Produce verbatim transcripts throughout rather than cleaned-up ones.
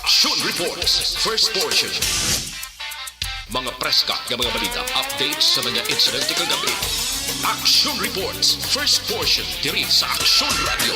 Action Reports, first portion. Mga preska nga mga balita, updates sa mga insidente kagabi. Action Reports, first portion, diri sa Action Radio.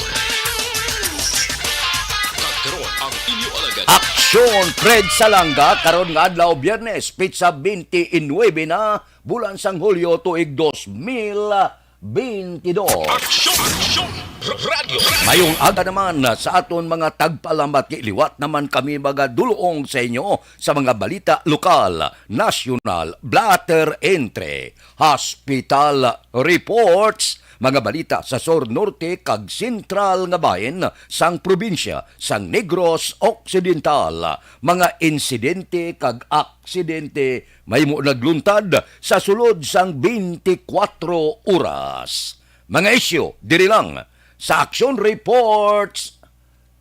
Kag karon ang inyo alagad. Action, Fred Salanga, karon nga adlaw, Biyernes, petsa twenty-nine na, bulan sang Hulyo, tuig dos mil twenty-dos. Action! Action! Radio! Mayong aga naman sa aton mga tagpalamat. Liwat naman kami magadulong sa inyo sa mga balita lokal, nasyonal, blotter entry, hospital reports, mga balita sa sur, norte, kag sentral nga bahin sang probinsya sang Negros Occidental, mga insidente kag aksidente mahimo nagluntad sa sulod sang twenty-four oras. Mga isyu diri lang sa Action Reports,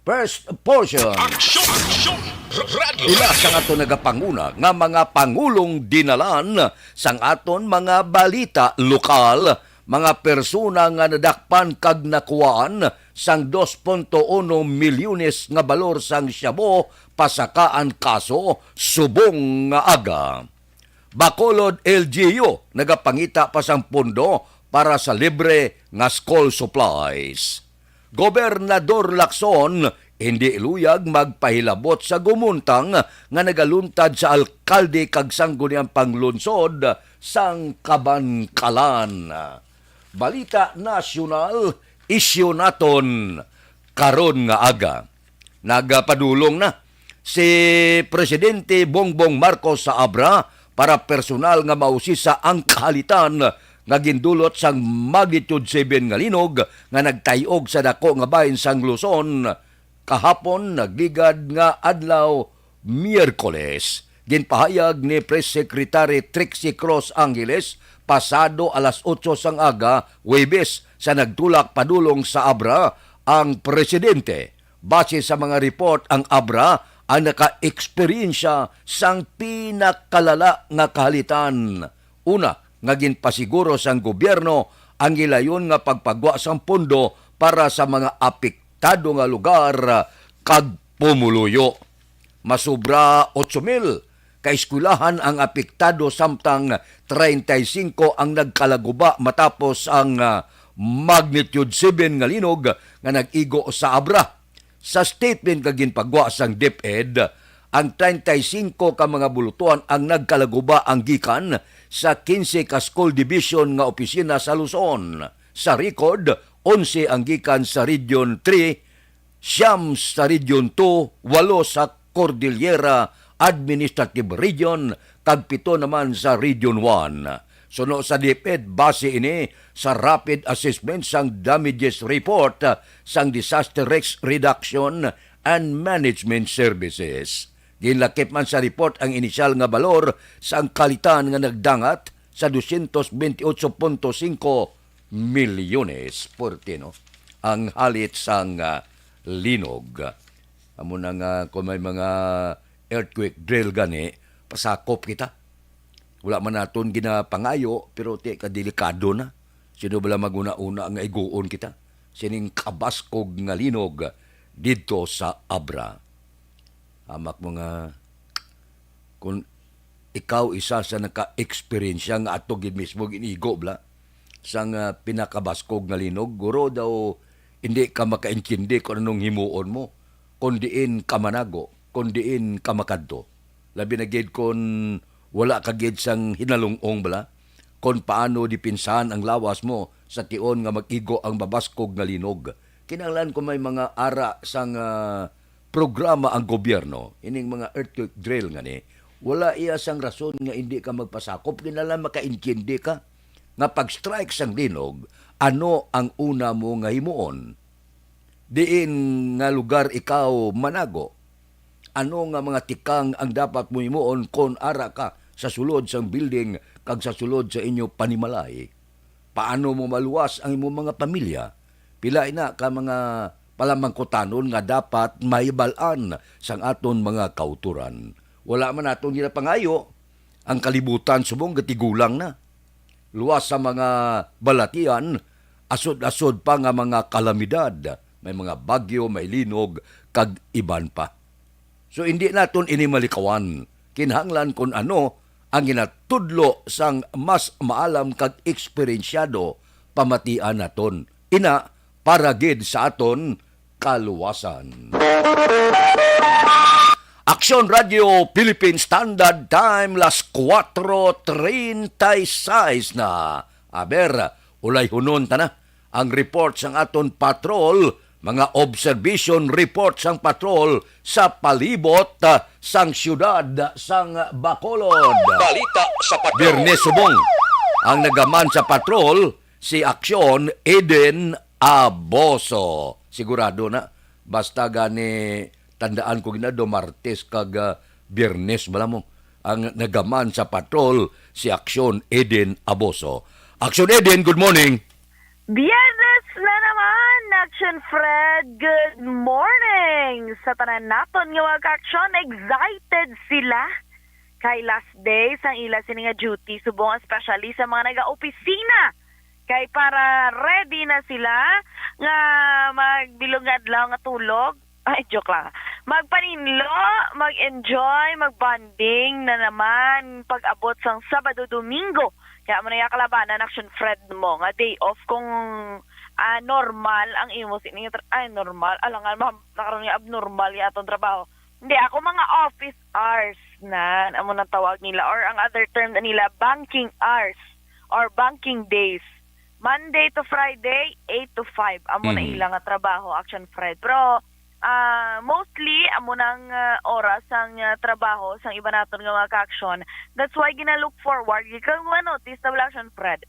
first portion. Action! Action! Radio! Ila sang aton nagapanguna nga mga pangulong dinalan sang aton mga balita lokal, mga persona nga nadakpan kag nakuhaan sang dos punto uno milyones nga balor sang shabu pasakaan kaso subong nga aga. Bacolod L G U nagapangita pa sang pondo para sa libre nga school supplies. Gobernador Lacson hindi luyag magpahilabot sa gumuntang nga nagaluntad sa alkalde kag sangguniang panglungsod sang Kabankalan. Balita nasyonal, isyu naton karon nga aga. Nagapadulong na si Presidente Bongbong Marcos sa Abra para personal nga mausisa ang kahalitan nga gindulot sang magnitude seven nga linog nga nagtay-og sa dako nga bahin sang Luzon kahapon, nagligad nga adlaw, Miyerkules. Ginpahayag ni Press Secretary Trixie Cross Angeles pasado alas otso sang aga, Huwebes, sa nagtulak padulong sa Abra ang presidente. Base sa mga report, ang Abra ang naka-eksperyensya sang pinakalala nga kahalitan. Una, nga ginpasiguro sang gobyerno ang gilayon nga pagpagwa sang pondo para sa mga apektado nga lugar kag pumuluyo. Masubra otso mil ka eskwelahan ang apektado, samtang treinta y cinco ang nagkalaguba matapos ang, ah, magnitude seven nga linog nga nag-igo sa Abra. Sa statement nga ginpagwa sang DepEd, ang treinta y cinco ka mga bulutuan ang nagkalaguba ang gikan sa quince ka school division nga opisina sa Luzon. Sa record, onse ang gikan sa Region three, siyam sa Region two, walo sa Cordillera Administrative Region, kag pito naman sa Region one. Suno sa DepEd, base ini sa rapid assessment sang damages report, ah, sang Disaster Risk Reduction and Management Services. Ginlakip man sa report ang inisyal nga balor sang kahalitan nga nagdangat sa dosyentos bentiocho punto singko milyones. Puwerte, no? Ang halit sang, ah, linog. Amo na nga, kung may mga earthquake drill gani, pasakop kita. Wala man naton ginapangayo, pero ti ka delikado na. Sino bala maguna-una nga iguon kita sining kabaskog nga linog didto sa Abra? Hamak mo nga kung ikaw isa sa naka-eksperyensya nga ato gid mismo ginigo bala sang, ah, pinakabaskog nga linog, guro daw hindi ka makaintindi kung anong himuon mo, kung diin ka manago, kung diin ka makadto. Labi na gid kon wala ka gid sang hinalung-ong bala, kon paano depensahan ang lawas mo sa tion nga mag-igo ang mabaskog nga linog. Kinahanglan kung may mga ara sang, ah, programa ang gobyerno, ining mga earthquake drill nga ni, wala iya sang rason nga hindi ka magpasakop, kinahanglan makaintindi ka nga pag-strike sang linog, ano ang una mo nga himuon? Diin nga lugar ikaw manago? Ano nga mga tikang ang dapat mo himuon kon ara ka sa sulod sang building kag sa sulod sa inyo panimalay? Paano mo maluwas ang imong mga pamilya? Pila ina ka mga palamangkutanon nga dapat mahibal-an sang aton mga kautoran? Wala man naton ginapangayo, ang kalibutan subong gatigulang na. Luwas sa mga balatian, asod-asod pa nga mga kalamidad, may mga bagyo, may linog, kag iban pa. So, hindi naton ini malikawan. Kinahanglan kun ano ang ginatudlo sang mas maalam kag eksperensyado, pamatian naton. Ina, para gid sa aton kaluwasan. Aksyon Radio Philippine Standard Time, las kuwatro treinta y seis na. Aber, ulayhunon ta na ang report sang aton patrol, mga observation report sang patrol sa palibot, ah, sang siyudad sang Bacolod. Balita sa patrol. Biyernes subong ang nagaman sa patrol si Aksyon Eden Aboso. Sigurado na, basta gani tandaan ko gina do Martes kag, ah, Biyernes bala mo ang nagaman sa patrol si Aksyon Eden Aboso. Aksyon Eden, good morning. Biyernes na naman, Action Fred. Good morning sa tanan naton nga mga ka-aksyon. Excited sila kay last day sang ila sini nga duty, subong especially sa mga naga-opisina. Kay para ready na sila nga magbilog nga adlaw nga tulog. Ay, joke lang. Magpaninlo, mag-enjoy, mag-bonding na naman pag-abot sang Sabado, Domingo. Kaya mo na yung kalabanan, Action Fred mo, nga day off kung, ah, normal ang imo sini nga tra-, ay, normal. Alangan, ma-, nakaroon nga abnormal yung atong trabaho. Hindi, ako mga office hours na, amo nang tawag nila, or ang other term na nila, banking hours or banking days. Monday to Friday, eight to five. Amo na Mhm. ila nga trabaho, Action Fred. Pero, ah, mostly, amo nang, ah, oras sang, ah, trabaho sang iba naton nga mga ka-action. That's why gina-look forward. Ikaw, ma-notice na wala, Action Fred?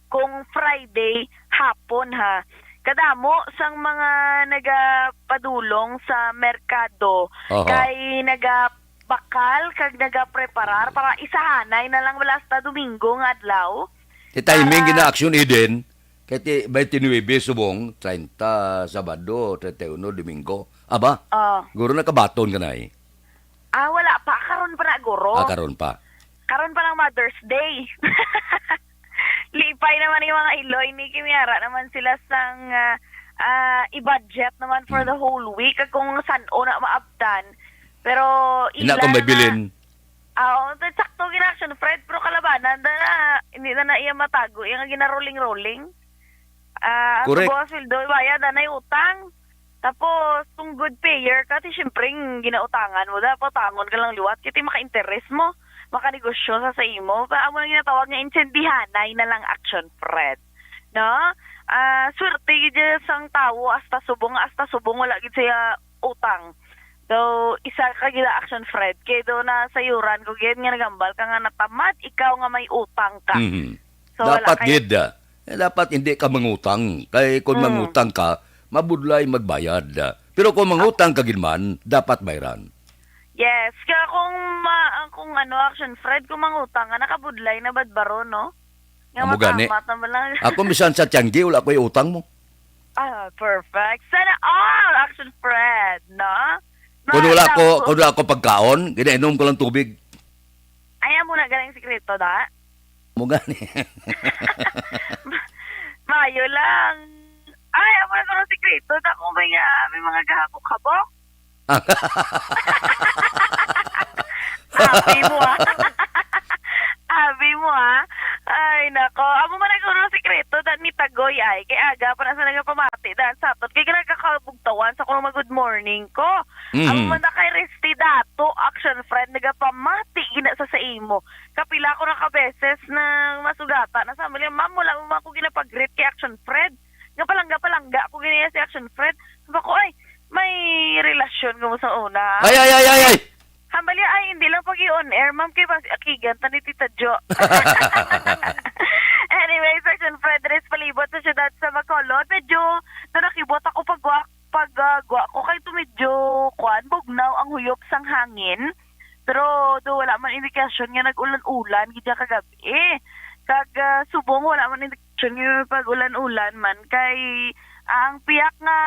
Kung Friday, hapon, ha. Kadamo sang mga nagapadulong sa merkado, Oho. kay nagabakal kag nagapreparar para isahanay na lang wala hasta Domingo nga adlaw. Ti timing Para gina Action Eden, kay ti twenty-nine subong, treinta Sabado, treinta y uno Domingo. Aba, Ah. guro nakabaton ka na eh. Ah, wala pa. Karon pa na, guro. Ah, karon pa. Karon pa lang Mother's Day. Lipay naman yung mga Iloy ni Kimiara naman sila sang, ah, ah, i-budget naman for Mm. the whole week. Kag kung san-o na maabtan. Pero Ina ila ko may na bilin. Ah, oo, sakto gina Action Fred, pero kalabanan na, na, hindi na na iya matago. Yung ginaroling-roling. Ah, ang Correct. Kabuang sweldo, bayad, anay utang. Tapos, kung good payer ka, ti siyempre, ginautangan mo, dapat utangon ka lang liwat, kaya ti maka-interes mo, makanegosyo sa sa imo. Pa, amo lang ginatawag nga insendihanay na lang Action Fred. No? Ah, swerte gid sang tawo, hasta subong, hasta subong, wala gid siya utang. So, isa ka gid Action Fred, kay do na sayuran ko gid nga nagambal ka nga natamad ikaw nga may utang ka. Mhm. So, wala Dapat kay gid, ah. Eh, dapat hindi ka mangutang. Kay kung Mm. mangutang ka, mabudlay magbayad. Pero kung mangutang ka gid man, dapat bayran. Yes. Kaya kung ma-, ang, kung ano, Action Fred, kung mangutang ka, nakabudlay na badbaro, no? Nga Amo gani. matamat na ba lang? Ako, misan sa tiyanggi, wala ko'y utang mo. Ah, perfect. Sana all, Action Fred, no? Kung wala ko, Maraming kung wala ko pagkaon, ginainom ko lang tubig. Ay, amo na galing sikreto, da? Mo gani. Mayo lang. Ay, amo na galing sikreto, da, kung may nga, may mga gahabok-habok. Abi mo, ah. Abi mo, ah. Ay, nako. Amo man ang siguro sikreto, da, ni Tagoy, ay. Kay aga pa na sa nagapamati, da, sa aton. Kay nagkakabugtawan sa kuno mag-good morning ko. Mhm. Amo man na kay Resty Dato, Action Fred, nagapamati gina sa sa imo. Kapila ko na ka beses na masugata na sa amin, "Ma'am, wala mo man ako ginapag-greet kay Action Fred. Nga palangga-palangga ko ginaya si Action Fred." Sabi ko, "Ay, may relasyon ko mo sa una." Ay, ay, ay, ay, ay! Hambal ya, ay, hindi lang pag i-on air, ma'am, kay basi akigan ta ni Tita Jo. Anyway, Action Fred, diri sa palibot sa siyudad sa Bacolod, medyo nanakibot ako pag wa-, pag, ah, gwa ko kay to medyo, kuan, bugnaw ang huyop sang hangin. Pero do wala man indikasyon nga nag-ulan-ulan gid kagab-i. Kag, ah, subong wala man indikasyon nga pag-ulan-ulan man kay ang piyak nga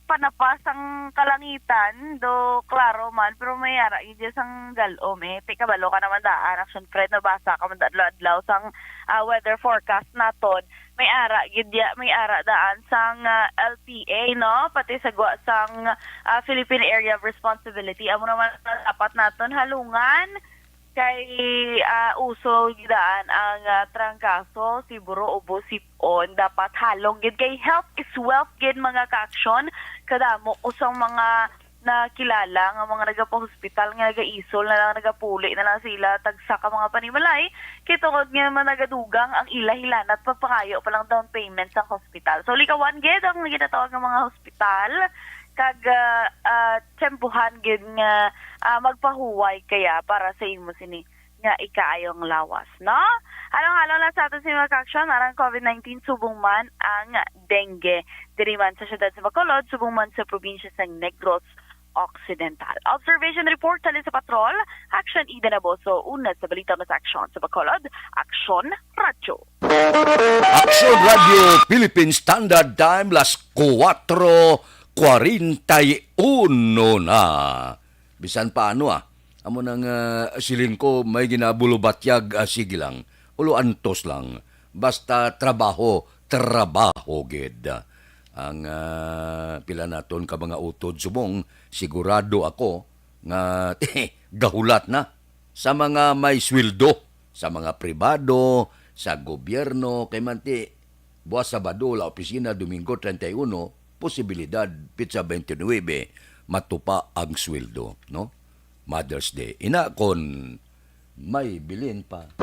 panapas ang kalangitan, do klaro man, pero may ara gid sang gal-om eh. Ti kabalo ka naman daan, Action Fred, nabasa ka man adlaw-adlaw sang, ah, weather forecast naton. may ara gid ya, may ara daan sang, ah, L T A, no? Pati sa gwa sang, ah, Philippine Area of Responsibility. Amo naman ang dapat naton halungan kay, ah, uso gid daan ang, ah, trangkaso, siburo, ubo, sip-on. Dapat halong gid kay health is wealth gid, mga ka-aksyon. Kadamo ko sang mga nakilala nga mga nagapahospital nga nagaisol na lang, nagapuli na lang sila tagsa ka mga panimalay, kay tungod nga man nagadugang ang ila hilanat pagpangayo pa lang down payment sa hospital. So, likawan gid ang ginatawag nga mga hospital, kag, ah, ah, tiyempuhan gid nga, ah, magpahuway kaya para sa imo sini nga ikaayong lawas, no? Halong-halong lang sa aton sa mga ka-aksyon, arang COVID nineteen, subong man ang dengue. Diri man sa siyudad sa Bacolod, subong man sa probinsya sa Negros Occidental. Observation report halin sa Patrol, Action Eden Aboso, una sa balita mas aksyon sa Bacolod, Aksyon Radyo. Aksyon Radyo Philippine Standard Time, las kuwatro kwarenta y uno na. Bisan paano, ah. Amo nang, ah, siling ko, may ginabulubatyag, ah, sige lang. Ulo antos lang. Basta trabaho, trabaho gid. Ang, ah, pila naton ka mga utod subong, sigurado ako nga gahulat na sa mga may sweldo, sa mga pribado, sa gobyerno, kay manti, buwas Sabado, la opisina, Domingo, treinta y uno, posibilidad, pitsa twenty-nine, matupa ang sweldo, no? Mother's Day. Ina, kon may bilin pa.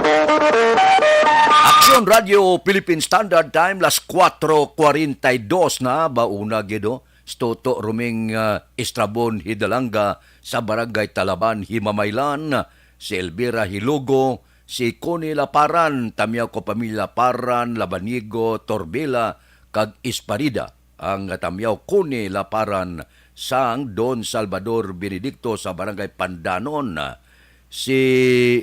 Aksyon Radyo Philippine Standard Time, las kuwatro kwarenta y dos na, bauna gid, oh. Si Toto Roming, ah, Estrabon Hidalanga sa Barangay Talaban, Himamaylan, si Elvira Hilugo, si Connie Laparan, Tamyaw ko Pamilya Laparan, Labanigo, Torbela, kag Esparida, ang Tamyaw Connie Laparan sang Don Salvador Benedicto sa Barangay Pandanon. Si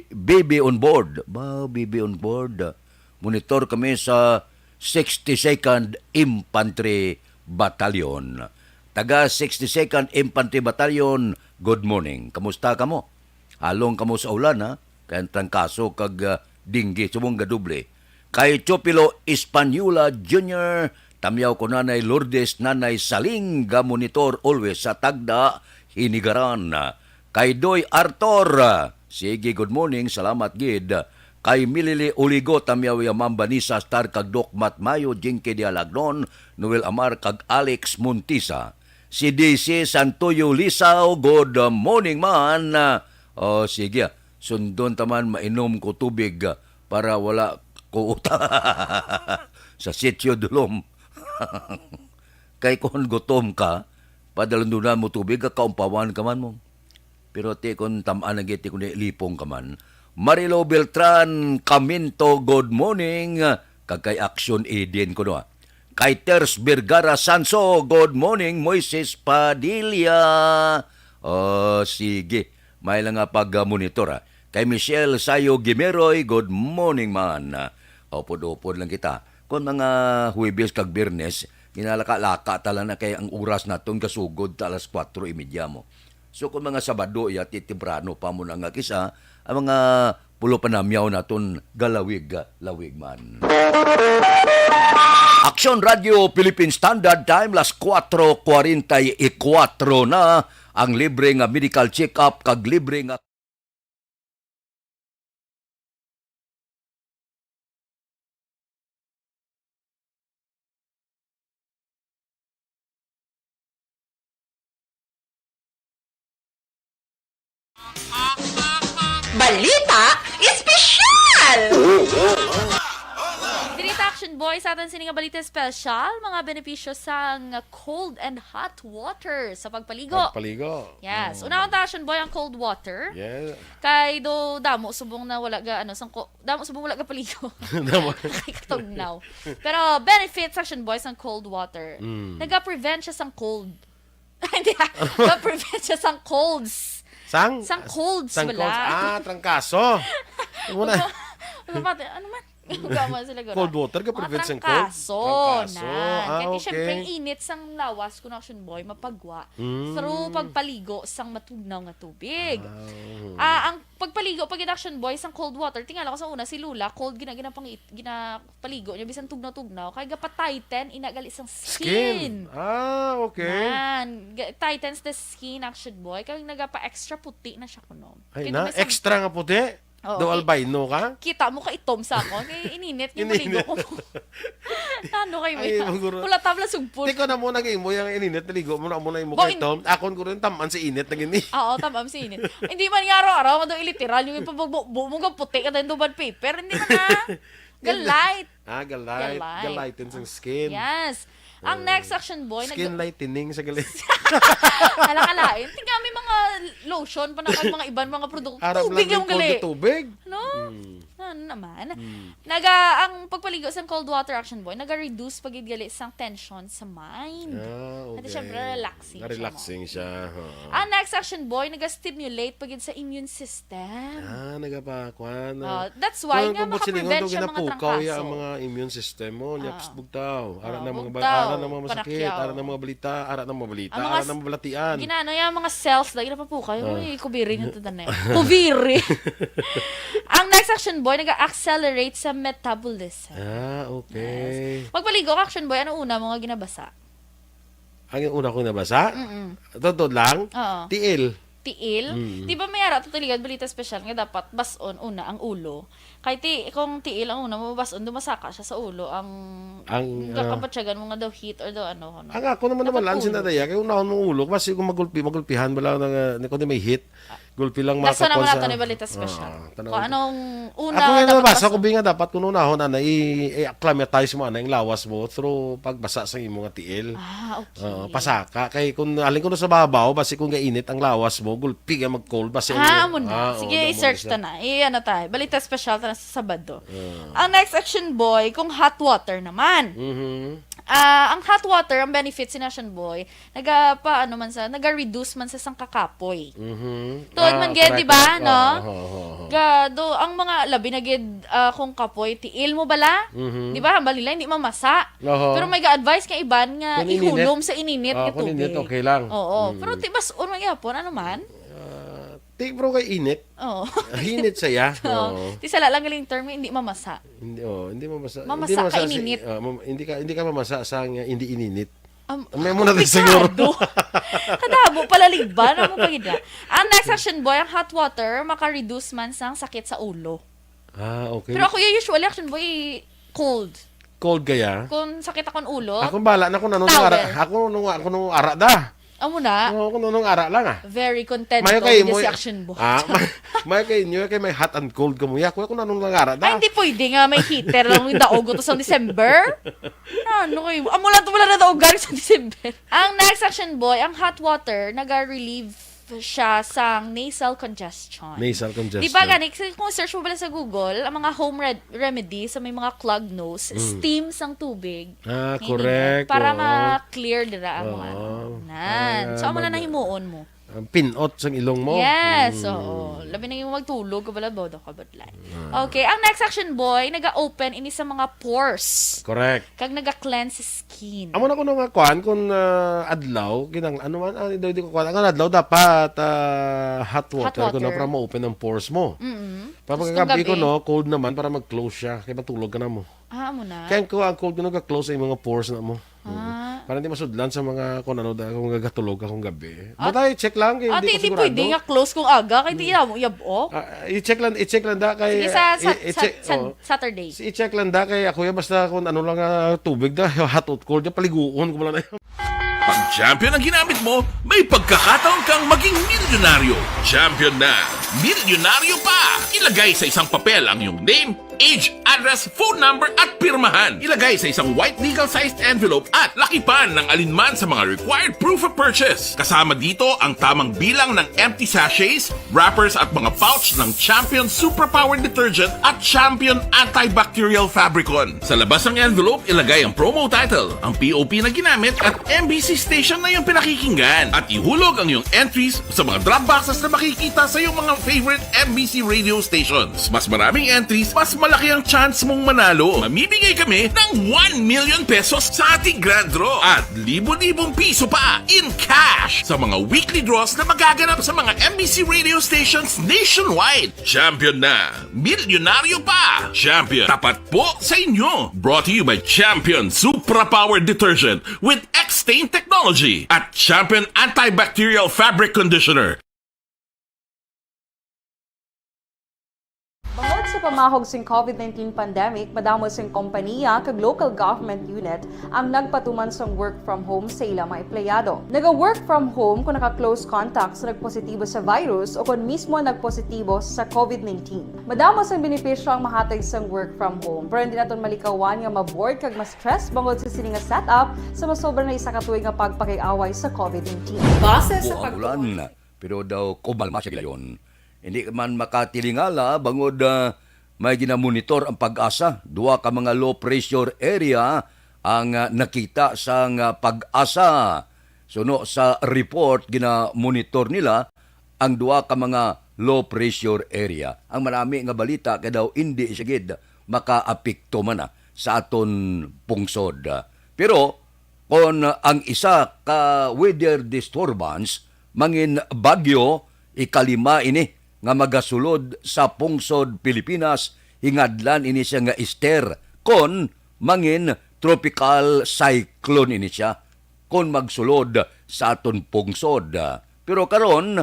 Baby on board. Ba, Baby on board. Monitor kami sa sixty-second Infantry Battalion. Taga sixty-second Infantry Battalion, good morning. Kamusta kamo? Halong kamo sa ulan, ha? Kay ang trangkaso kag, ah, dinggi, subong gadoble. Kay Chopilo Española Junior, Tamyaw ko Nanay Lourdes, Nanay Saling, ga monitor always sa Tagda, Hinigaran. Kay Doy Arthur, sige, good morning, salamat gid. Kay Milili Uligo, Tamyaw ya Ma'am Vanessa Star kag Doc Matt Mayo, Jinky Dialagnon, Noel Amar kag Alex Montisa. Si D C Santoyo Lisaw, good morning man. Oh, sige, ah. Sundon ta man, mainom ko tubig, ah, para wala ko uta sa Sitio Dulom. Kay kon gutom ka, padalundunan mo tubig, kaumpawan ka man mo. Pero ti kon tam-an na gid, ti kon lipong ka man. Marilo Beltran Caminto, good morning. Kag kay Action Eden kuno, ah. Kay Ters Vergara Sanso, good morning. Moises Padilla. Oh, sige. May lang nga pag-monitor, ah. Kay Michelle Sayo Gimeroy, good morning man. Ah, upod-upod lang kita. Kung mga Huwebes kag Biyernes, ginalaka-laka ta lang na kay ang oras naton gasugod ta alas kuwatro y media mo. So, kung mga Sabado, ya, ti-, temprano pa mo na nga kisa, ang mga pulo panamyaw naton galawig-lawig man. Aksyon Radyo Philippine Standard Time, las kuwatro kwarenta y kuwatro na. Ang libre nga medical check-up kag libre nga Balita Espesyal! Diri ta, Action Boy, sa aton sini nga balita espesyal, mga benepisyo sang cold and hot water sa pagpaligo. Pagpaligo. Yes. Unahon ta, Action Boy, ang cold water. Yeah. Kay do damo subong na wala ga ano sang ko, damo subong wala ga paligo. Damo. Kay katugnaw. Pero benefits, Action Boy, sang cold water. Mm. Naga-prevent siya sang cold. Hindi, ah. Naga-prevent siya sang colds. Sang? Sang colds, Sang wala. Colds. Ah, trangkaso. Ano na? Ano ba? Ano man? Gama sila gura. Cold water ka prevent sang cold? Trangkaso. Trangkaso. Nan. Ah, Kaya okay. Siyempre, ang init sang lawas, kung Action Boy, mapagwa. Mm. Through pagpaligo sang matugnaw nga tubig. Ah, oo. Ah, ang pagpaligo pa gid, Action Boy, sang cold water. Tingala ko sa una, si Lola, cold gina-, ginapangit-, ginapaligo niya, bisan tugnaw-tugnaw. Kay gapa-tighten, ina gali sang skin. Skin. Ah, okay. Nan, ga-, tightens the skin, Action Boy. Kay nagapa-extra puti na siya kuno. Ay, Kay na, may sab- extra nga puti? Oo, Do kay albino ka? Kita mo ka itom sa ako. Kay ininit nga Ininit. Maligo ko. Ano kay Ay, Mia? Maguro. Wala tabla sugpon. Tiko na mo nag-imo yung ininit, naligo mo na mo na imo Bo, kay in- Tom. Akon ko rin, taman si init na gini. Oo, tamam si init. Hindi man nga araw-araw, mado iliteral yung ipabugbo mo nga puti ka dahil duman paper. Hindi man na. Hindi. Galite. Ah, galite. Galite. Galite sa skin. Yes. Ang Ah, next, Action Boy, nag- skin lightening sa gali. Hala ka lain. Tingnan, may mga lotion pa na kag mga iban mga produkto. Arab Tubig lang lang yung cold gali. Tubig. No? Mm. Ano naman? Mm. Naga, ang pagpaligo sa cold water, Action Boy, naga-reduce pa gid gali sang tension sa mind. Ah, At okay. Syempre, relaxing siya mo. Na-relaxing siya, ha. Ang next, Action Boy, naga-stimulate pa gid sa immune system. Ah, nagapakuan. Oh, that's why Kung nga kung buot silingon, makaprevent daw siya mga ginapukaw ya trangkaso. Ang mga immune system mo, nya, Ah. pst, bugtaw. Ara Ah, na mga ba-, bugtaw, ara na mga masakit, panakyaw. Ara na mga balita, ara na mga balita, Ang mga ara na s-, mga balatian. Ginano ya, mga cells, lagi na papukaw. Ah. Uy, kubiri nga to, tanay. Kubiri. Ang next, Action Boy, nag-accelerate sa metabolism. Ah, okay. Yes. Magpaligo ka, Action Boy, ano una mo nga ginabasa? Ang una kong nabasa? Mm-mm. Totoo lang? Oo. Tiil. Tiil? Mm. Di ba may ara to, Tuligan, balita special nga dapat bas-on una ang ulo? Kay ti-, kung tiil ang una mo bas-on, dumasaka siya sa ulo. Ang, Ang, ang ah, kabatyagan mo nga daw heat or daw ano, ano. Ang ako naman naman lang Nakapulot. Sinadaya, kay unahon mong ulo, kasi kung magulpi, magulpihan ba lang na, na, kung may heat, Ah. Gulpi lang Nasa makapon naman sa nato ni balita special. Ah, tanaw Kung ko. Anong una Ako nga dapat nabasa ko, basa? Bi, nga dapat kung unahon, ana, i-, i-acclimatize mo, ana, yung lawas mo through pagbasa sa imo nga tiil. Ah, okay. Oo, pasaka. Kay kung alin ko na sa babaw, basi kung gainit ang lawas mo, gulpi ka mag-cold, basi Ah, ang amo na. Ah, Sige, oo, i-search isa. Ta na. I-, ano tayo, balita special ta na sa Sabado. Ah. Ang next, Action Boy, kung hot water naman. Mhm. Ah, ang hot water, ang benefits ni Action Boy, naga pa, ano man sa, naga-reduce man sa sang kakapoy. Mhm. Tuod Ah, man gid, correct, di ba, correct. No? Oo, oo, oo, oo. Ga, do, ang mga labi na gid, ah, kung kapoy, tiil mo bala? Mhm. Di ba, hambal nila, hindi mamasa. Oho. Pero may ga-advise nga iban nga Kung ininit. Ihulom sa ininit Ah, nga kung ininit, tubig. Okay lang. Oo. Mm. Pero ti-, bas-on man gyapon, ano man? Ah, ti-, pero kay init. Oo. Ah, init saya. Oo. Oo. Ti sala lang galing term, hindi mamasa. Hindi, oh, hindi mamasa. Mamasa Hindi mamasa ka si-, ininit. Ah, mam-, hindi ka, hindi ka mamasa sa nga hindi ininit. Am-, May mo na din komplikado. Siguro. Kadamo pala liban ang mga gida. Ang next, Action Boy, ang hot water maka-reduce man sang sakit sa ulo. Ah, okay. Pero ako, yung usually, Action Boy, cold. Cold kaya? Kung sakit akong ulo, Ako bala na kung ano nung Towel. Ara. Ako nung, ako nung ara da. Amo na. Oo, kung ano nung ara lang, ah. Very content Mayo ko kay with mo si Action Boy. Ah, may, may kay inyo kay may hot and cold ka mo. Ako kung anong lang ara da. Ay, hindi pwede nga may heater lang yung daog to sa December. Ano kayo? Amo lang to wala na daog galing sa December. Ang next, Action Boy, ang hot water, naga-relieve siya sa nasal congestion. Nasal congestion. Di ba gani, kasi kung search mo pala sa Google, ang mga home red-, remedy sa may mga clogged nose, Mm. steam sang tubig. Ah, Hindi correct, na. Para oo. Ma-clear dira ang Oo. Ano. Nan. Para So, amo na mag-, nahimuon mo. Ang pinot sang ilong mo. Yes, Mm. oo. Labi na yung magtulog ka pala, bodo ka, budlay. Ah. Okay, ang next, Action Boy, naga-open ini sa mga pores. Correct. Kag naga-cleanse skin. Amo na kuno nga kuan, kung, ah, adlaw, kinang-, ano man, ah, di, di ko kuan. Ang adlaw dapat, ah, hot Hot water, kuno water. Para ma-open ang pores mo. Mm-mm. Pag Tapos kung gabi gabi. Kuno, cold naman para mag-close siya. Kaya matulog ka na mo. Ah, amo na. Kaya ang, ang cold kuno ga-close ang mga pores na mo. Ah. Oo. Para hindi masudlan sa mga kung ano da, kung gagatulog ka kung gabi. Ah, But I check lang, kay ah, hindi ko di, di sigurado. Pwede nga close kung aga, kay di Mm. mo yabok. Ah, i-check lang, i-check lang da kay, Sige, sa, i-, sa, i-check, sa, sa, oh. Saturday. Si i-check lang da kay ako yan, basta kung ano lang, ah, tubig da, hot or cold, yung paliguon ko lang na yun. Pag champion ang ginamit mo, may pagkakataon kang maging milyonaryo. Champion na, milyonaryo pa! Ilagay sa isang papel ang iyong name, age, address, phone number, at pirmahan. Ilagay sa isang white legal-sized envelope at lakipan ng alinman sa mga required proof of purchase. Kasama dito ang tamang bilang ng empty sachets, wrappers at mga pouch ng Champion Superpower Detergent at Champion Antibacterial Fabricon. Sa labas ng envelope, ilagay ang promo title, ang P O P na ginamit at M B C station na iyong pinakikinggan. At ihulog ang iyong entries sa mga drop boxes na pakikita sa iyong mga favorite M B C radio stations. Mas maraming entries, mas malaki ang chance mong manalo. Mamimigay kami ng one million pesos sa ating grand draw at libo-libong piso pa in cash sa mga weekly draws na magaganap sa mga M B C radio stations nationwide. Champion na! Milyonaryo pa! Champion, tapat po sa inyo! Brought to you by Champion Supra Power Detergent with X-Stain Technology at Champion Antibacterial Fabric Conditioner. Bangod sa pamahog sing covid nineteen pandemic, madamo sing kompaniya kag local government unit ang nagpatuman sang work from home sa ila mga empleyado. Naga-work from home kung naka-close contact sa nagpositibo sa virus o kon mismo nagpositibo sa covid nineteen. Madamo sang benepisyo ang mahatag sang work from home, pero hindi naton malikawan nga ma-bored kag ma-stress bangod sa sini nga setup sa masobra na isa ka tuig nga pagpakig-away sa covid nineteen. Base sa Buang pagtuon ulan, pero daw kumalma siya gilayon. Hindi man makatilingala bangod, ah, may ginamonitor ang PAGASA. Duha ka mga low pressure area ang, ah, nakita sang, ah, PAGASA. Suno sa report, ginamonitor nila ang duha ka mga low pressure area. Ang manami nga balita kay daw indi siya gid makaapekto man na sa aton pungsod. Pero kon ang isa ka weather disturbance mangin bagyo, ikalima ini nga magasulod sa pungsod Pilipinas, hingadlan ini siya nga Ester, kon mangin tropical cyclone ini siya kon magsulod sa aton pungsod. Pero karon,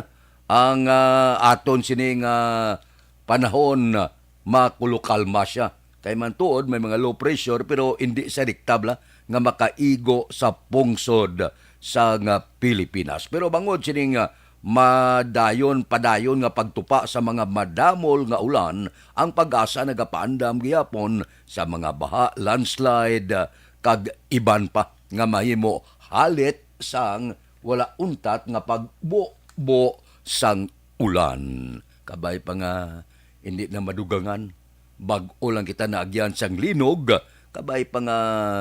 ang, ah, aton sining, ah, panahon, makulokalma siya. Kay man tuod, may mga low pressure, pero hindi sa rektabla nga makaigo sa pungsod sa nga Pilipinas. Pero bangod sining, ah, madayon padayon nga pagtupa sa mga madamol nga ulan, ang PAGASA nagapaandam gihapon sa mga baha, landslide, kag iban pa nga mahimo halit sang wala untat nga pagbubo sang ulan. Kabay pa nga hindi na madugangan, bag-o lang kita naagyan sang linog, kabay pa nga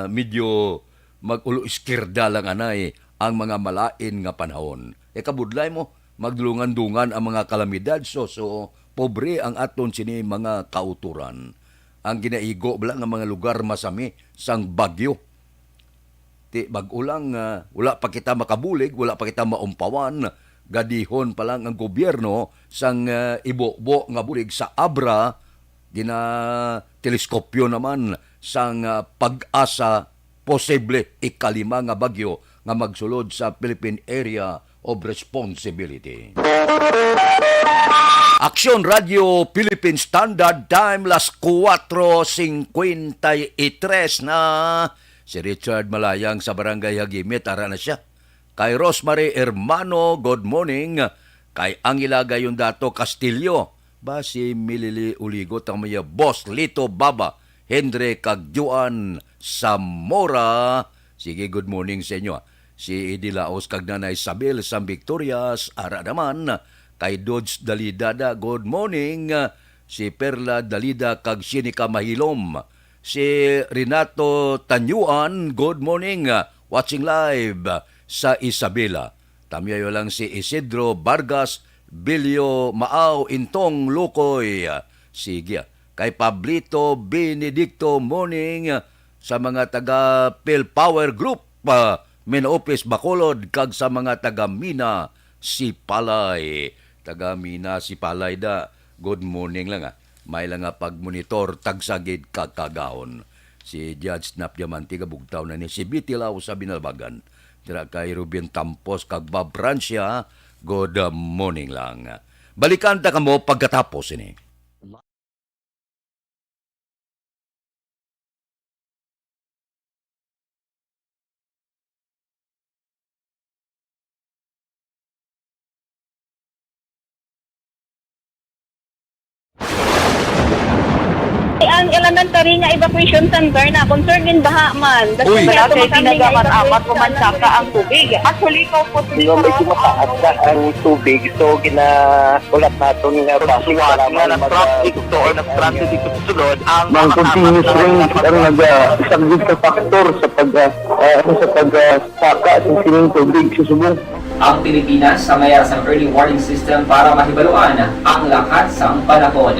medyo mag-ulo iskirda lang anay ang mga malain nga panahon. E kabudlay mo, magdulungan-dungan ang mga kalamidad, so, so pobre ang aton sini mga kauturan. Ang ginaigo bala nga mga lugar masami sang bagyo. Ti bag-o lang, ah, wala pa kita makabulig, wala pa kita maumpawan, gadihon pa lang ang gobyerno sang, ah, ibubo nga bulig sa Abra, ginateleskopyo naman sang, ah, PAGASA posible ikalima nga bagyo nga magsulod sa Philippine Area of Responsibility. Aksyon Radio Philippine Standard Time, las kuwatro singkwenta y tres na. Si Richard Malayang sa Barangay Hagimit, ara na siya. Kay Rosemary Hermano, good morning. Kay Angela Gayondato Castillo, ba si Milili Uligot ang mga Boss Lito Baba, Hendre kag Juan Zamora. Sige, good morning sa inyo, ah. Si Eddie Laos kag Nanay Isabel sang Victorias, ara naman. Kay Dodge Dalida da, good morning. Si Perla Dalida kag Sinica Mahilom. Si Renato Tanyuan, good morning. Watching live sa Isabela. Tamyayo lang si Isidro Vargas, Bilyo Maaw, Intong Lukoy. Sige, ah. Kay Pablito Benedicto, morning, ah, sa mga taga Phil Power Group, ah, main office Bacolod, kag sa mga taga Mina, Sipalay. Taga Mina, Sipalay da, good morning lang, ah. May lang nga pagmonitor, tagsa gid ka kagahon. Si Judge Nap Diamante, kabugtaw na ni si Biti Lao sa Binalbagan. Dira kay Ruben Tampos kag Bob Francia, good morning lang. Balikan ta kamo pagkatapos ini. Ang elementary nga evacuation center na concern din baha man. Uy. Wala kay ginagamit-amat o mansaka ang tubig. Actually, ikaw po, hindi ko mataas na ang tubig. So, gina-, ulat naton nga base nga nag-traffic to or nag-transit dito sa sulod, ang mga continuous rain ang nag-, ah, isang big factor sa pag, ah, ah, sa pag, ah, saka sa sining tubig sa subong. Ang Pilipinas sa mayara sang early warning system para mahibaluan ang lakat sang panahon.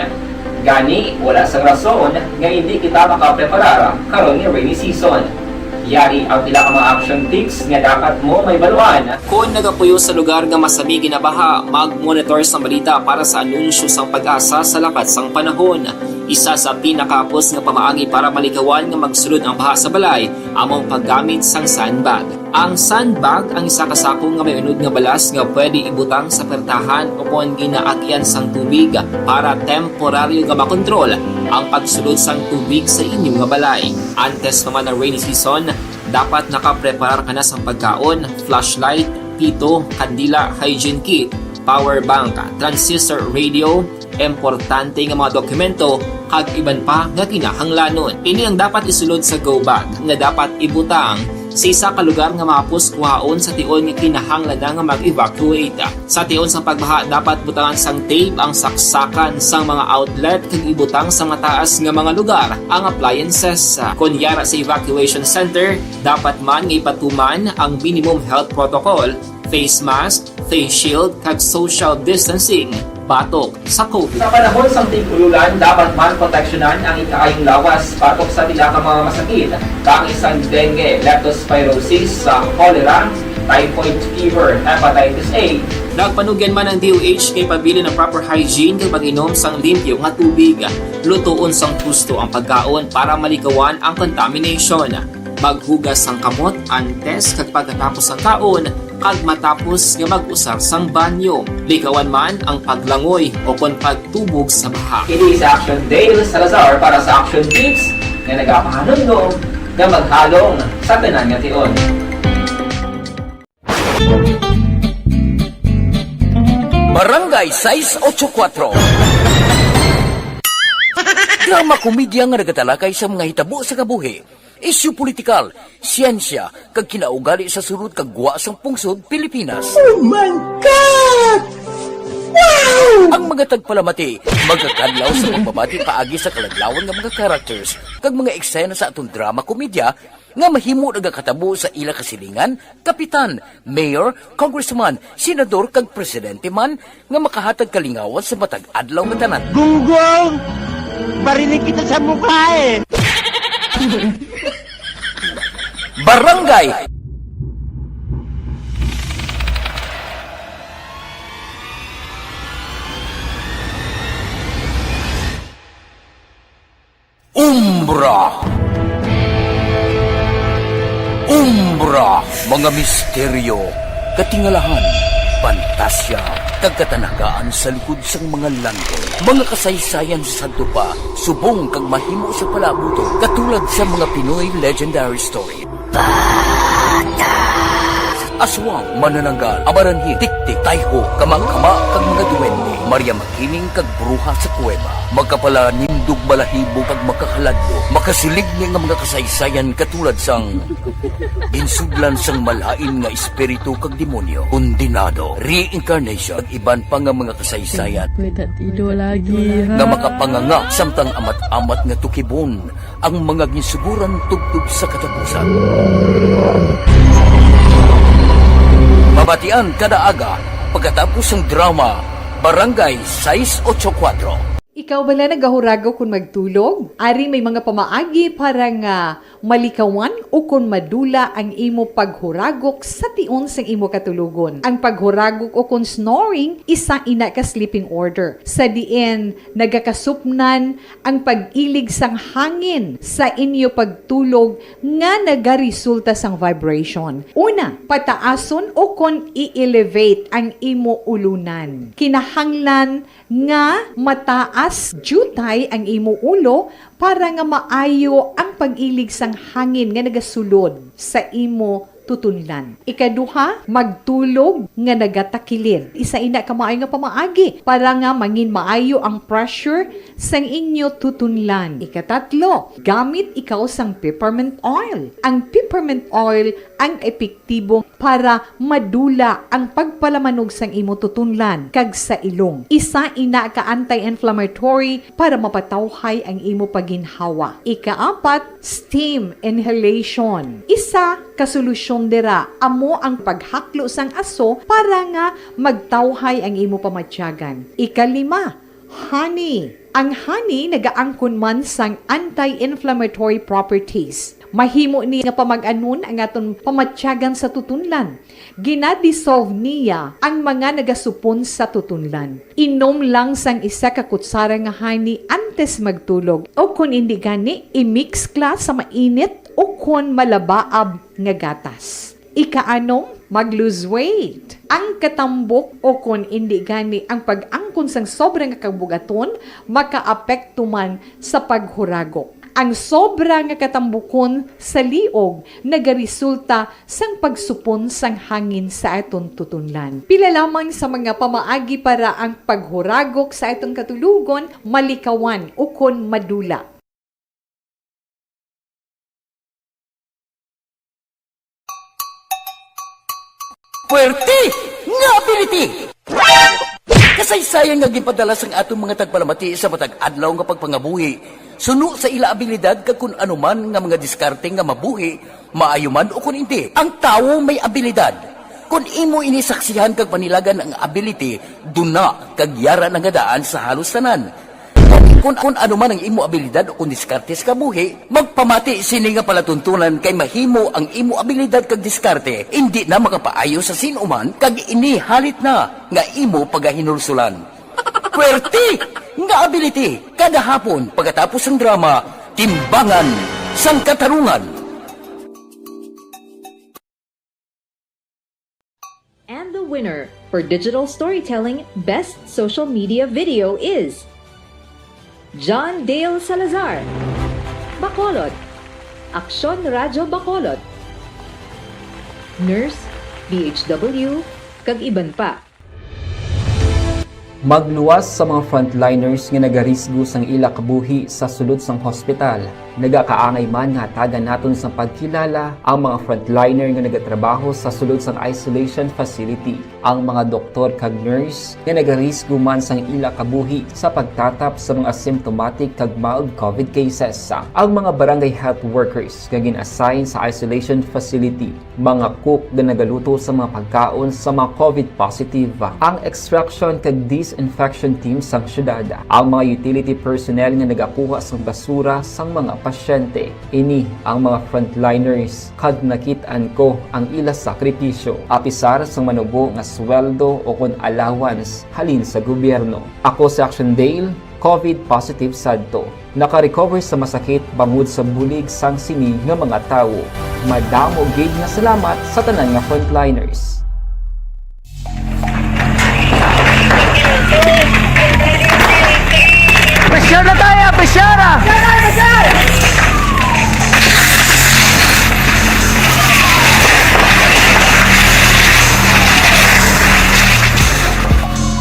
Gani, wala sang rason nga hindi kita makapreparar karon nga rainy season. Yari ang pila ka mga action tips nga dapat mo mahibaluan. Kon nagapuyo sa lugar nga masami ginabaha, mag-monitor sang balita para sa anunsyo sang PAGASA sa lakat sang panahon. Isa sa pinakahapos nga pamaagi para malikawan nga magsulod ang baha sa balay amo ang paggamit sang sandbag. Ang sandbag ang isa ka sako nga may unod nga balas nga pwede ibutang sa pertahan o kon ginaagyan sang tubig para temporaryo nga makontrol ang pagsulod sang tubig sa inyo nga balay. Antes pa man ang rainy season, dapat nakapreparar ka na sang pagkaon, flashlight, pito, kandila, hygiene kit, power bank, transistor radio, importante nga mga dokumento, kag iban pa nga kinahanglanon. Ini ang dapat isulod sa go bag nga dapat ibutang sa isa ka lugar nga mahapos kuhaon sa tion nga kinahanglan na nga mag-evacuate. Sa tion sang pagbaha, dapat butangan sang tape ang saksakan sang mga outlet kag ibutang sa mataas nga mga lugar ang appliances. Kon yara sa evacuation center, dapat man nga ipatuman ang minimum health protocol, face mask, face shield, kag social distancing batok sa COVID. Sa panahon sang tig-ululan, dapat man proteksyonan ang ikaayong lawas batok sa pila ka mga masakit, kaangay sang dengue, leptospirosis, sa cholera, typhoid fever, hepatitis A. Nagpanugyan man ang D O H kay pabilin ang proper hygiene kag pag-inom sang limpyo nga tubig. Lutoon sang husto ang pagkaon para malikawan ang contamination. Maghugas sang kamot antes kag pagkatapos sang kaon kag matapos nga mag-usar sang banyo. Likawan man ang paglangoy o kon pagtubog sa baha. Kini si Action Dale Salazar para sa Action Tips nga nagapahanumdom nga maghalong sa tanan nga tion. Barangay sais ocho kuatro. Drama komedya nga nagatalakay sa mga hitabo sa kabuhi, isyu politikal, siyensya, kag kinaugali sa sulod kag gwa sang pungsod Pilipinas. Oh my God! Wow! Ang mga tagpalamati magakadlaw sa pagbabati paagi sa kaladlawan nga mga characters kag mga eksena sa aton drama komedya nga mahimo nagakatabo sa ila kasilingan, kapitan, mayor, congressman, senador, kag presidente man nga makahatag kalingawan sa matag adlaw nga tanan. Gunggong! Barili kita sa mukha eh! Barangay Umbra. Umbra, mga misteryo, katingalahan, pantasya, kag katanagaan sa likod sang mga langgol. Mga kasaysayan sa sadto pa, subong kag mahimo sa palabuton, katulad sa mga Pinoy legendary story. Aswang, manananggal, amaranhit, tiktik, tayho, kamangkama, kag mga duwende, Maria Makiling kag bruha sa kuweba, makapalanindog balahibo kag makakaladlok, makasiligni nga mga kasaysayan katulad sang ginsudlan sang malain nga espiritu kag demonyo, kondenado, reincarnation, kag iban pa nga mga kasaysayan May tatido lagi, ha? nga makapanganga samtang amat-amat nga tukibon ang mga ginsuguran tubtob sa katapusan. Mabatian kada aga pagkatapos sang drama Barangay sais ocho kuatro. Ikaw bala nagahuragok kon magtulog? Ari may mga pamaagi para nga malikawan ukon madula ang imo paghuragok sa tion sang imo katulogon. Ang paghuragok ukon snoring isa ina ka sleeping order, sa diin nagakasupnan ang pag-ilig sang hangin sa inyo pagtulog nga nagaresulta sang vibration. Una, pataason ukon i-elevate ang imo ulunan. Kinahanglan nga mataas diutay ang imo ulo para nga maayo ang pag-ilig sang hangin nga nagasulod sa imo tutunlan. Ikaduha, magtulog nga nagatakilid. Isa ina ka maayo nga pamaagi para nga mangin maayo ang pressure sang inyo tutunlan. Ikatatlo, gamit ikaw sang peppermint oil. Ang peppermint oil ang epektibo para madula ang pagpalamanog sang imo tutunlan kag sa ilong. Isa ina ka anti-inflammatory para mapatawhay ang imo paginhawa. Ikaapat, steam inhalation. Isa ka solusyon dira amo ang paghaklo sang aso para nga magtawhay ang imo pamatyagan. Ikalima, honey. Ang honey nagaangkon man sang anti-inflammatory properties. Mahimo ni nga pamag-anon ang aton pamatyagan sa tutunlan. Gina-dissolve niya ang mga nagasupon sa tutunlan. Inom lang sang isa ka kutsara nga honey antes magtulog, o kon indi gani, i-mix kla sa mainit o kon malabaab nga gatas. Ikaanom, mag-lose weight. Ang katambok o kon indi gani ang pag-angkon sang sobra nga kabugaton makaapekto man sa paghuragok. Ang sobra nga katambukon sa liog nagaresulta sang pagsupon sang hangin sa aton tutunlan. Pila lamang sa mga pamaagi para ang paghuragok sa aton katulogon malikawan ukon madula. Puwerte nga ability! Kasaysayan nga ginpadala sang aton mga tagpalamati sa matag adlaw nga pagpangabuhi, suno sa ila abilidad kag kun ano man nga mga diskarte nga mabuhi, maayo man o kun indi. Ang tawo may abilidad. Kun imo ini saksihan kag panilagan ang ability, duna kag yara na nga daan sa halos tanan. Gani, kun, kun ano man ang imo abilidad o kun diskarte sa kabuhi, magpamati sini nga palatuntunan kay mahimo ang imo abilidad kag diskarte indi na makapaayo sa sin-o man kag ini halit na nga imo pagahinulsulan. Puwerte nga ability! Kada hapon, pagkatapos sang drama, Timbangan sang Katarungan. And the winner for Digital Storytelling Best Social Media Video is John Dale Salazar, Bacolod, Aksyon Radyo Bacolod, Nurse, D H W, kag iban pa. Magluwas sa mga frontliners nga nagarisgo sang ila kabuhi sa sulod sang hospital. Nagakaangay man nga hatagan naton sang pagkilala ang mga frontliner nga nagatrabaho sa sulod sang isolation facility, ang mga doktor kag nurse nga nagarisgo man sang ila kabuhi sa pagtatap sa mga symptomatic kag mild COVID cases, ang mga barangay health workers nga gin-assign sa isolation facility, mga cook nga nagaluto sa mga pagkaon sa mga COVID positive, ang extraction kag disinfection team sang syudad, ang mga utility personnel nga nagakuha sang basura sang mga pasyente. Ini ang mga frontliners, kag nakit-an ko ang ila sakripisyo, apisar sang manubo nga sweldo o kon allowance halin sa gobyerno. Ako si Action Dale, COVID positive sadto. Naka-recover sa masakit bangod sa bulig sang sini nga mga tawo. Madamo gid nga salamat sa tanan nga frontliners. Pressure na tayo! Pressure na!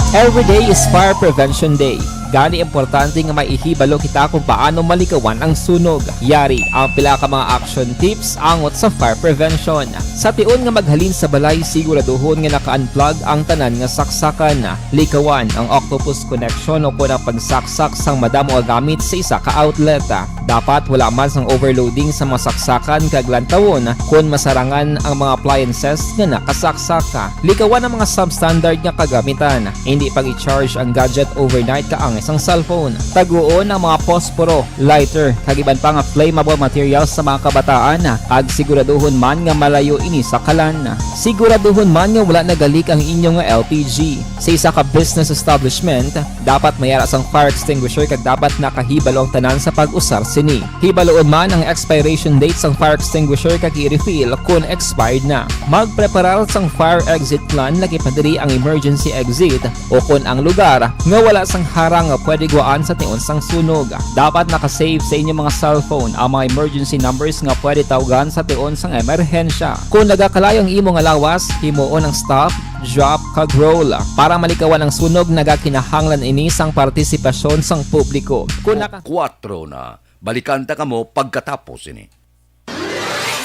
Every day is Fire Prevention Day. Gani, importante nga may ihibalo kita kung paano malikawan ang sunog. Yari ang pila ka mga action tips angot sa fire prevention. Sa tion nga maghalin sa balay, siguraduhon nga naka-unplug ang tanan nga saksakan. Likawan ang octopus connection o kon ang pagsaksak sang madamo nga gamit sa isa ka outlet. Dapat wala man sang overloading sa mga saksakan kag lantawon kon masarangan ang mga appliances nga nakasaksak. Likawan ang mga substandard nga kagamitan. Indi pag-i-charge ang gadget overnight kaangay sang cellphone. Taguon ang mga posporo, lighter, kag iban pa nga flammable materials sa mga kabataan, kag siguraduhon man nga malayo ini sa kalan. Siguraduhon man nga wala nagalik ang inyo nga L P G. Sa isa ka business establishment, dapat may ara sang fire extinguisher kag dapat nakahibalo ang tanan sa pag-usar sini. Hibaluon man ang expiration date sang fire extinguisher kag i-refill kon expired na. Magpreparar sang fire exit plan, lakip na diri ang emergency exit o kon ang lugar nga wala sang harang nga pwede gwaan sa tion sang sunog. Dapat naka-save sa inyo mga cellphone ang mga emergency numbers nga pwede tawgan sa tion sang emerhensya. Kung nagakalayo ang imo nga lawas, himuon ang stop, drop, kag roll. Para malikawan ang sunog, nagakinahanglan ini sang partisipasyon sang publiko. Kung naka- Kuwatro na. Balikan ta kamo pagkatapos sini.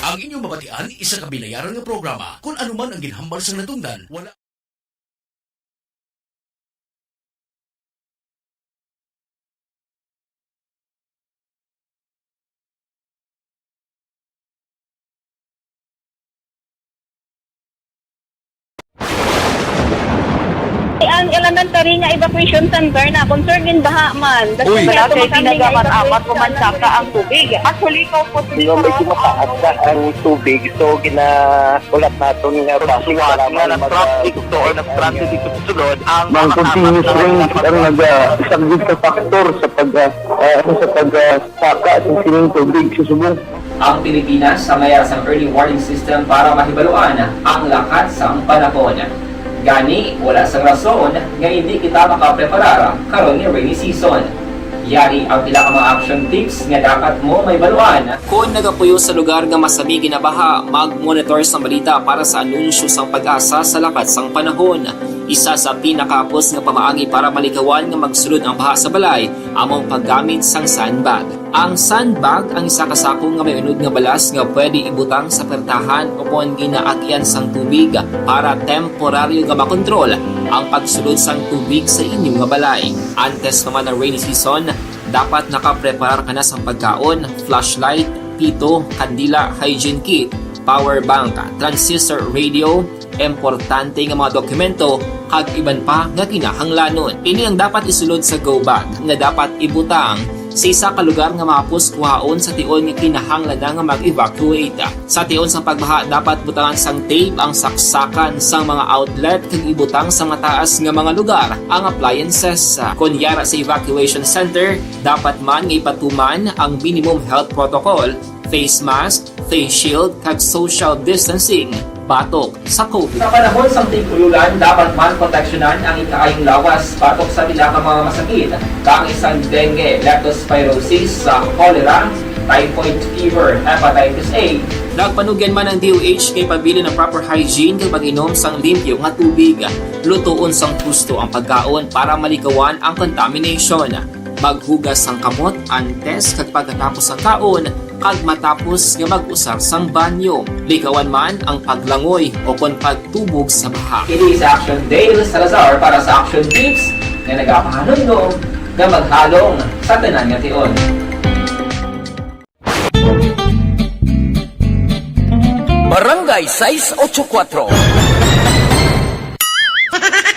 Ang inyong mabatian, isa ka binayaran nga programa. Kung ano man ang ginhambal sang natungdan, wala Ang elementary nga evacuation center na concerned in baha man. Uy. Wala kay tinaga man, amat ko man saka ang tubig. Actually, ko po. Di ba, medyo mataas na ang tubig, so gina- Ulat naton nga Sa base suwat sa nga lamang nag-transit mag-, ito or nag-transit ito sa sulod, ang Ang mga continuous tapat na rain ang nag-, ah, isa gid ka factor sa pag, ah, ah, ano, sa pag, ah, saka sa sining tubig sa subong. Ang Pilipinas sa mayara sang early warning system para mahibaluan ang lakat sang panahon. Gani, wala sang rason nga hindi kita makapreparar karon nga rainy season. Yari ang pila ka mga action tips nga dapat mo mahibaluan. Kon nagapuyo sa lugar nga masami ginabaha, mag-monitor sang balita para sa anunsyo sang PAGASA sa lakat sang panahon. Isa sa pinakahapos nga pamaagi para malikawan nga magsulod ang baha sa balay amo ang paggamit sang sandbag. Ang sandbag ang isa ka sako nga may unod nga balas nga pwede ibutang sa pertahan o kon ginaagyan sang tubig para temporaryo nga makontrol ang pagsulod sang tubig sa inyo nga balay. Antes pa man ang rainy season, dapat nakapreparar ka na sang pagkaon, flashlight, pito, kandila, hygiene kit, power bank, transistor radio, importante nga mga dokumento, kag iban pa nga kinahanglanon. Ini ang dapat isulod sa go bag nga dapat ibutang sa isa ka lugar nga mahapos kuhaon sa tion nga kinahanglan na nga mag-evacuate. Sa tion sang pagbaha, dapat butangan sang tape ang saksakan sang mga outlet kag ibutang sa mataas nga mga lugar ang appliances. Kon yara sa evacuation center, dapat man nga ipatuman ang minimum health protocol, face mask, face shield, kag social distancing batok sa COVID. Sa panahon sang tig-ulolan, dapat man proteksyonan ang ikaayong lawas batok sa pila ka mga masakit, kaangay sang dengue, leptospirosis, sa cholera, typhoid fever, hepatitis A. Nagpanugyan man ang D O H nga ipabilin ang proper hygiene kag pag-inom sang limpyo nga tubig. Lutoon sang husto ang pagkaon para malikawan ang contamination. Maghugas sang kamot antes kag pagkatapos sang kaon kag matapos nga mag-usar sang banyo. Likawan man ang paglangoy o kon pagtubog sa baha. Ini si Action Dale Salazar para sa Action Tips nga nagapahanumdom nga maghalong sa tanan nga tion. Barangay sais ocho kuwatro.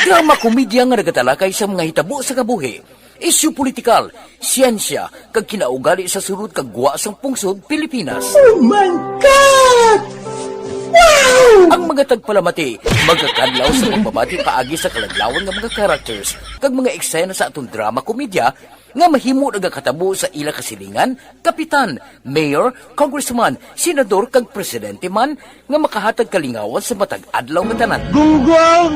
Drama komedya nga nagatalakay sa mga hitabo sa kabuhi, isyu politikal, siyensya, kag kinaugali sa sulod kag gwa sang pungsod Pilipinas. Oh my God! Wow! Ang mga tagpalamati magakadlaw sa pagbabati paagi sa kaladlawan nga mga characters kag mga eksena sa aton drama komedya nga mahimo nagakatabo sa ila kasilingan, kapitan, mayor, congressman, senador, kag presidente man nga makahatag kalingawan sa matag adlaw nga tanan. Gunggong!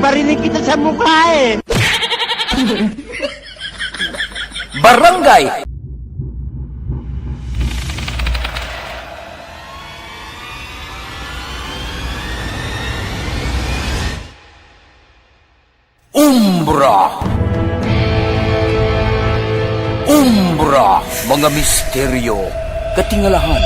Barinig kita sa mukha eh! Barangay Umbra. Umbra, mga misteryo, katingalahan,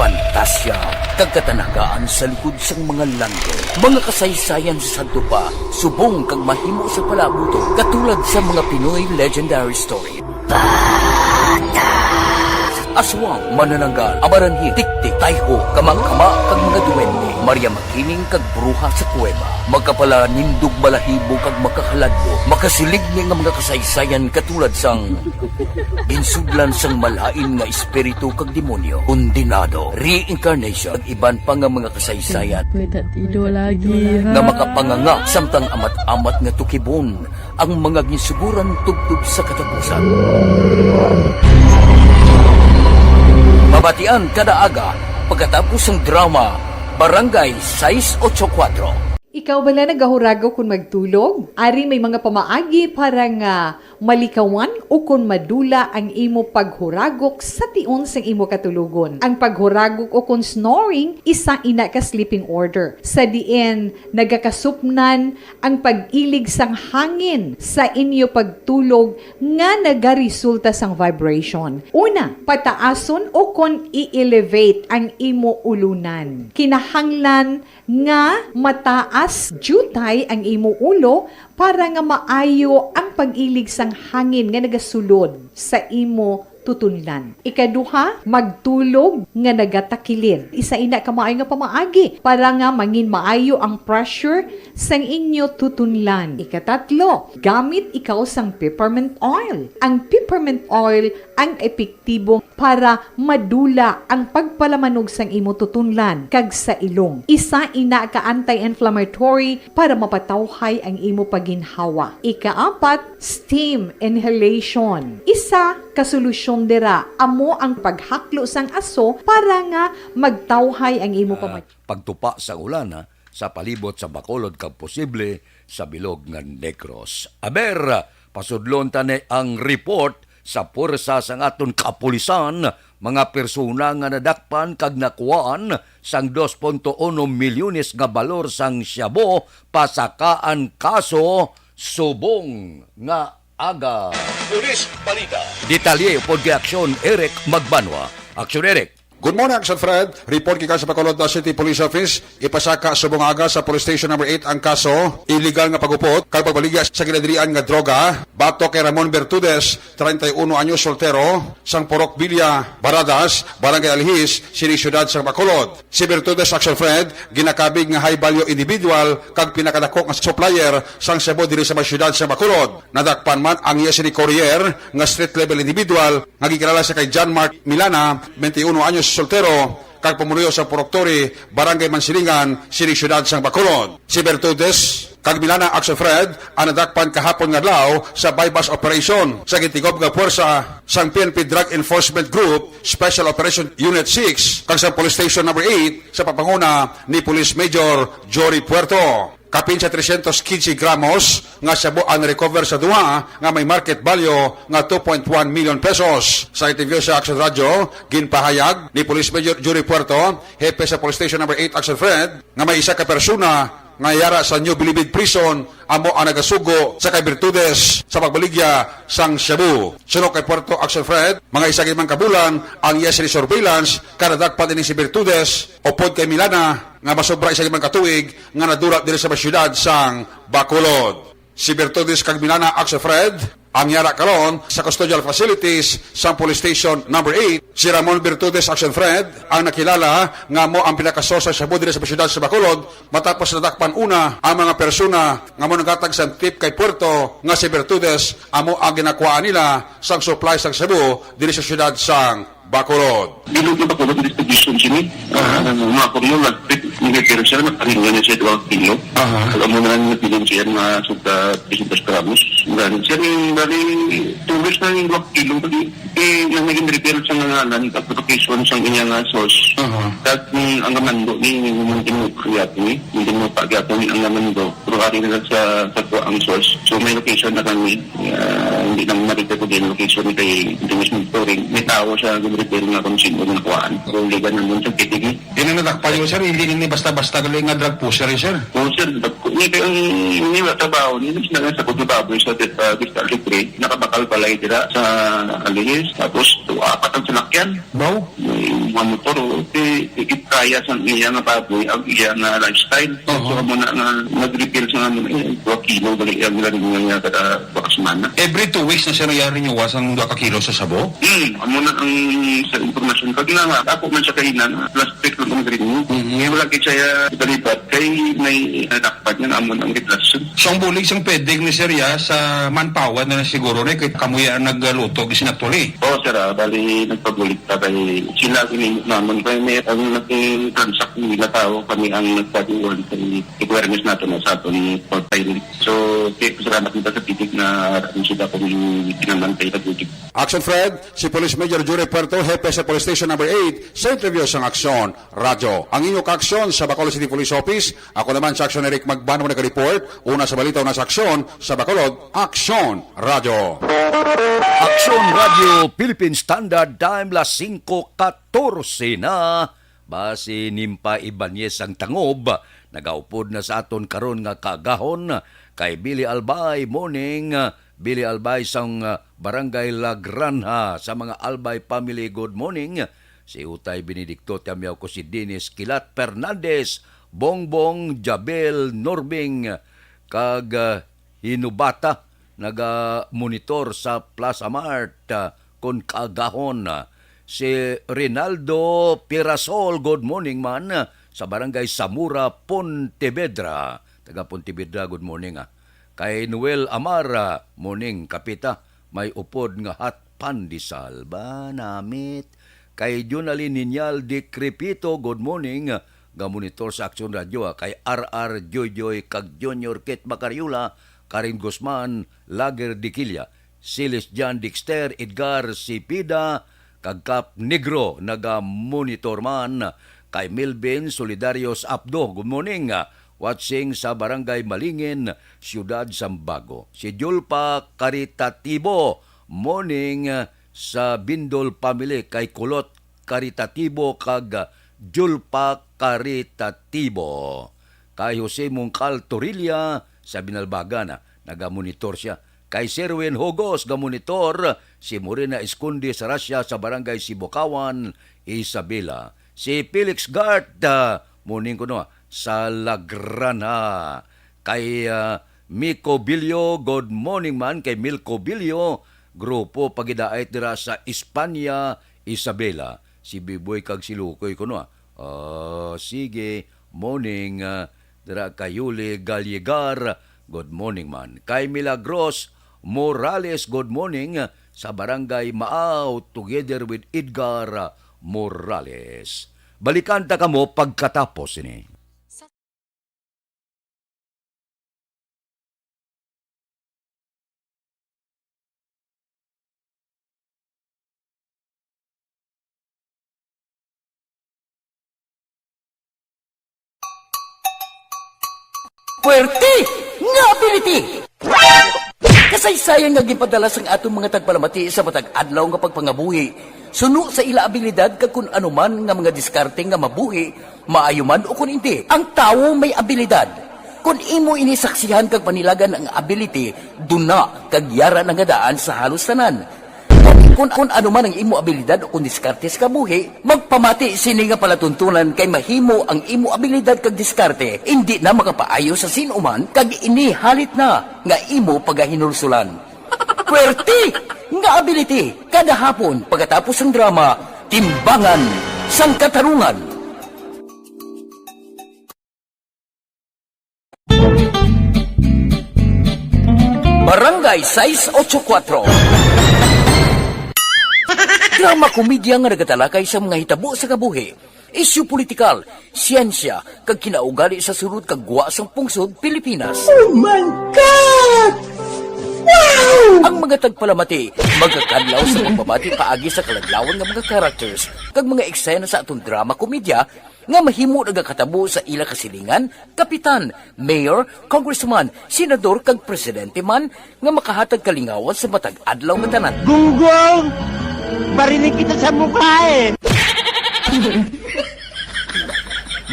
pantasya, kag katanagaan sa likod sang mga landong. Mga kasaysayan sa sadto pa, subong kag mahimo sa palabuton, katulad sa mga Pinoy legendary story. Aswang, manananggal, amaranhit, tiktik, tayho, kamakama, kag mga duwende, Maria Makiling, kag bruha sa kuweba. Makapalanindog balahibo kag makakaladlok, makasiling ni nga mga kasaysayan katulad sang ginsudlan sang malain nga espiritu kag demonyo, kondenado, reincarnation, kag iban pa nga mga kasaysayan. May tatido lagi, ha? Nga makapanganga samtang amat-amat nga tukibon ang mga ginsuguran tubtob sa katapusan. Mabatian kada aga pagkatapos sang drama Barangay sais ocho kuwatro. Ikaw bala nagahuragok kon magtulog? Ari may mga pamaagi para nga malikawan o kon madula ang imo paghuragok sa tion sang imo katulogon. Ang paghuragok o kon snoring, isa ina ka sleeping order, sa diin nagakasupnan ang pag-ilig sang hangin sa inyo pagtulog nga nagaresulta sang vibration. Una, pataason o kon i-elevate ang imo ulunan. Kinahanglan nga mataas diutay ang imo ulo para nga maayo ang pag-ilig sang hangin nga nagasulod sa imo tutunlan. Ikaduha, magtulog nga nagatakilid. Isa ina ka maayo nga pamaagi para nga mangin maayo ang pressure sang inyo tutunlan. Ikatatlo, gamit ikaw sang peppermint oil. Ang peppermint oil ang epektibo para madula ang pagpalamanog sang imo tutunlan kag sa ilong. Isa ina ka anti-inflammatory para mapatawhay ang imo pagginhawa. Ikaapat, steam inhalation. Isa ka solusyon dira amo ang paghaklo sang aso para nga magtawhay ang imo Ah, pamay- pagtupa sa ulan, ha, sa palibot sa Bacolod kag posible sa bilog nga Negros. Aber, pasudlon ta ni ang report sa puwersa sang aton kapulisan, mga persona nga nadakpan kag nakuhaan sang dos punto uno milyones nga balor sang shabu, pasakaan kaso subong nga aga. Pulis Balita. Detalye upod kay Aksyon Eric Magbanwa. Aksyon Eric. Good morning, Action Fred. Report gikan sa Bacolod City Police Office. Ipasaka subong aga sa Police Station Number eight ang kaso, illegal nga pagupot kag pagbaligya sa ginadirian nga droga batok kay Ramon Bertudes, treinta y uno anyos, soltero, sang Purok Villa, Baradas, Barangay Alihis, sini siyudad sang Bacolod. Si Bertudes, Action Fred, ginakabig nga high value individual kag pinakadako nga supplier sang shabu diri sa may siyudad sang Bacolod. Nadakpan man ang iya sini courier nga street level individual nga gikilala sa kay John Mark Milana, twenty uno anyos, soltero, kag pumuluyo sa Purok Turi, Barangay Mansilingan, sini siyudad sang Bacolod. Si Bertudes kag Milana, Action Fred, ang nadakpan kahapon nga adlaw sa buy-bust operation sa gintigob nga puwersa sang P N P Drug Enforcement Group Special Operation Unit six kag sa Police Station Number eight sa pagpanguna ni Police Major Jory Puerto. Kapin sa trescientos quince gramos nga shabu ang na-recover sa duha nga may market value nga two point one million pesos. Sa interview sa Action Radio, ginpahayag ni Police Major Jory Puerto, hepe sa Police Station Number eight Action Fred, nga may isa ka persona nga yara sa New Bilibid Prison amo ang nagasugo sa kay Bertudes sa pagbaligya sang shabu. Suno kay Puerto, Action Fred, mga isa gid man ka bulan ang iya sini surveillance, kag nadakpan ini si Bertudes upod kay Milana nga masobra isa gid man ka tuig nga nadula diri sa may siyudad sang Bacolod. Si Bertudes kag Milana, Action Fred, ang yara karon sa custodial facilities sang Police Station Number eight. Si Ramon Bertudes, Action Fred, ang nakilala nga amo ang pinakasource sa shabu diri sa siyudad sa Bacolod, matapos nadakpan una ang mga persona nga amo naghatag sang tip kay Puerto nga si Bertudes amo ang ginakuhaan nila sang supply sang shabu diri sa siyudad sang Bacolod. Bilog na Bacolod distribution sini. Aha. Ah, mga Koryo, last week, ni Pero siya, nakaringan niya siya duha ka kilo. Aha. Alam mo na nga, bilog siya, mga suga, three hundred gramos. Gani, siya rin, bali, two weeks na yung duha ka kilo. Bali, eh, nang naging repair sa mga land application sa inya nga source. Aha. Kat, mm, ang kamando ni, yung mga tinukriyat ni, yung tinupagyat ni ang kamando. Pero ari na lang sa, sa kuha ang source. So, may location na kami. Ah, hindi naman makita ko din location kay Dennis Monitoring. May tao siya, nag-repair nga kung sino nga nakuhaan. Pero legal naman sa P T V. Yan ang nadakpan niyo, sir. Hindi na ni basta-basta gali nga drug pusher, eh, sir. Oo, sir. Dagko. Hindi, ang, hindi ba trabaho? Hindi sila nga sa Baboy sa, ah, District Three. Nakabakal balay dira sa Alihis. Tapos, apat ang salakyan. Baw? May mga motor, o, ti-, ti-, kaya sa iya nga baboy, ang iya nga lifestyle. Oho. So, amo na nga, nag-repair sa nga, eh, dua kilo, bali, ang nila rin nga kada dua ka semana. Every two weeks na siya nagre-renew sang dua ka kilo sa shabu? Hmm, amo na ang sa impormasyon. Pag na nga, ako man siya kaina, last week lang kami renew. Mhm. Kaya wala kay siya, balibat, kay may nadakpan yan, amo na ang retraction. So, ang bulig sang pwede ni sir ya, sa manpower na lang siguro, na kay kamuya ang nagluto, gisinatuli. Oo, sir, ah, bali, nagpabulig ta kay sila, ginimot naman, kay may, ang naging transact nila tao, kami ang nagpaduan sa requirements nato na sa aton for filing. So, kay salamat nito sa pitik na ah, kita po yung pinamantay na po. Action Fred, si Police Major Jury Puerto, hepe sa Police Station Number Eight, sa interview sang Aksyon Radyo. Ang inyo kaaksyon sa Bacolod City Police Office. Ako naman si Aksyon Eric Magbano, nag-report. Una sa balita, una sa aksyon, sa Bacolod, Aksyon Radyo. Aksyon Radyo, Philippine Standard Time, las singko katorse na. Basi Nimpa Ibanez ang tangob, nagaupod na sa aton karon nga kaagahon kay Billy Albay, morning, ah, Billy Albay sang, ah, Barangay La Granja, sa mga Albay family, good morning. Si Utay Benedicto, tiyamyaw ko si Dennis Kilat Fernandez, Bongbong Jabel Norbing, kag, ah, Hinubata, naga-monitor sa Plaza Mart, ah, kon kaagahon. Si Rinaldo Pirasol, good morning man, sa Barangay Zamora, Pontevedra. Taga Pontevedra, good morning, ah. Kay Noel Amara, morning, Kapita. May upod nga hot pandesal ba, namit. Kay Junalyn Niñal Decrepito, good morning. Gamonitor sa Aksyon Radyo, ah. Kay R R Joyjoy kag Junior Kit Macariola, Karen Guzman, Lager Diquilla, Silis John Dexter, Edgar Cepeda, kag Cap Negro, naga-monitor man. Kay Melvin Solidarios Abdo, good morning. Watching sa Barangay Malingin, Siyudad Sambago. Si Julpa Caritatibo, morning, ah, sa Bindol family kay Kulot Caritatibo kag Julpa Caritatibo. Kay Jose Mungkal Torilla sa Binalbagan, ah, nagamonitor siya. Kay Serwin Hugos, gamonitor. Si Morena Esconde sa Russia sa Barangay Sibukawan, Isabela. Si Felix Gart, ah, morning kuno, ah, sa La Granja. Kay, ah, Miko Bilyo, good morning man kay Milko Bilyo, grupo pagidait dira sa Espanya, Isabela. Si Biboy kag si Lukoy kuno, ah. Ah, sige, morning, ah, dira kay Yuli Gallegar, good morning man. Kay Milagros Morales, good morning, ah, sa Barangay Maaw, together with Edgar, ah, Morales. Balikan ta kamo pagkatapos ini. Puwerte nga ability! Kasaysayan nga ginpadala sang aton mga tagpalamati sa matag adlaw nga pagpangabuhi, suno sa ila abilidad kag kun ano man nga mga diskarte nga mabuhi, maayo man o kun indi. Ang tawo may abilidad. Kun imo ini saksihan kag panilagan ang ability, duna kag yara na nga daan sa halos tanan. Kun, kun ano man ang imo abilidad o kun diskarte sa kabuhi, magpamati sini nga palatuntunan kay mahimo ang imo abilidad kag diskarte indi na makapaayo sa sin-o man kag ini halit na nga imo pagahinulsulan. Puwerte nga ability kada hapon pagkatapos sang drama Timbangan sang Katarungan. Barangay sais ocho kuwatro. Drama komedya nga nagatalakay sa mga hitabo sa kabuhi, isyu politikal, siyensya, kag kinaugali sa sulod kag gwa sang pungsod Pilipinas. Oh my God! Wow! Ang mga tagpalamati magakadlaw sa pagbabati paagi sa kaladlawan nga mga characters kag mga eksena sa aton drama komedya nga mahimo nagakatabo sa ila kasilingan, kapitan, mayor, congressman, senador, kag presidente man nga makahatag kalingawan sa matag adlaw nga tanan. Gunggong! Barinig kita sa mukha eh!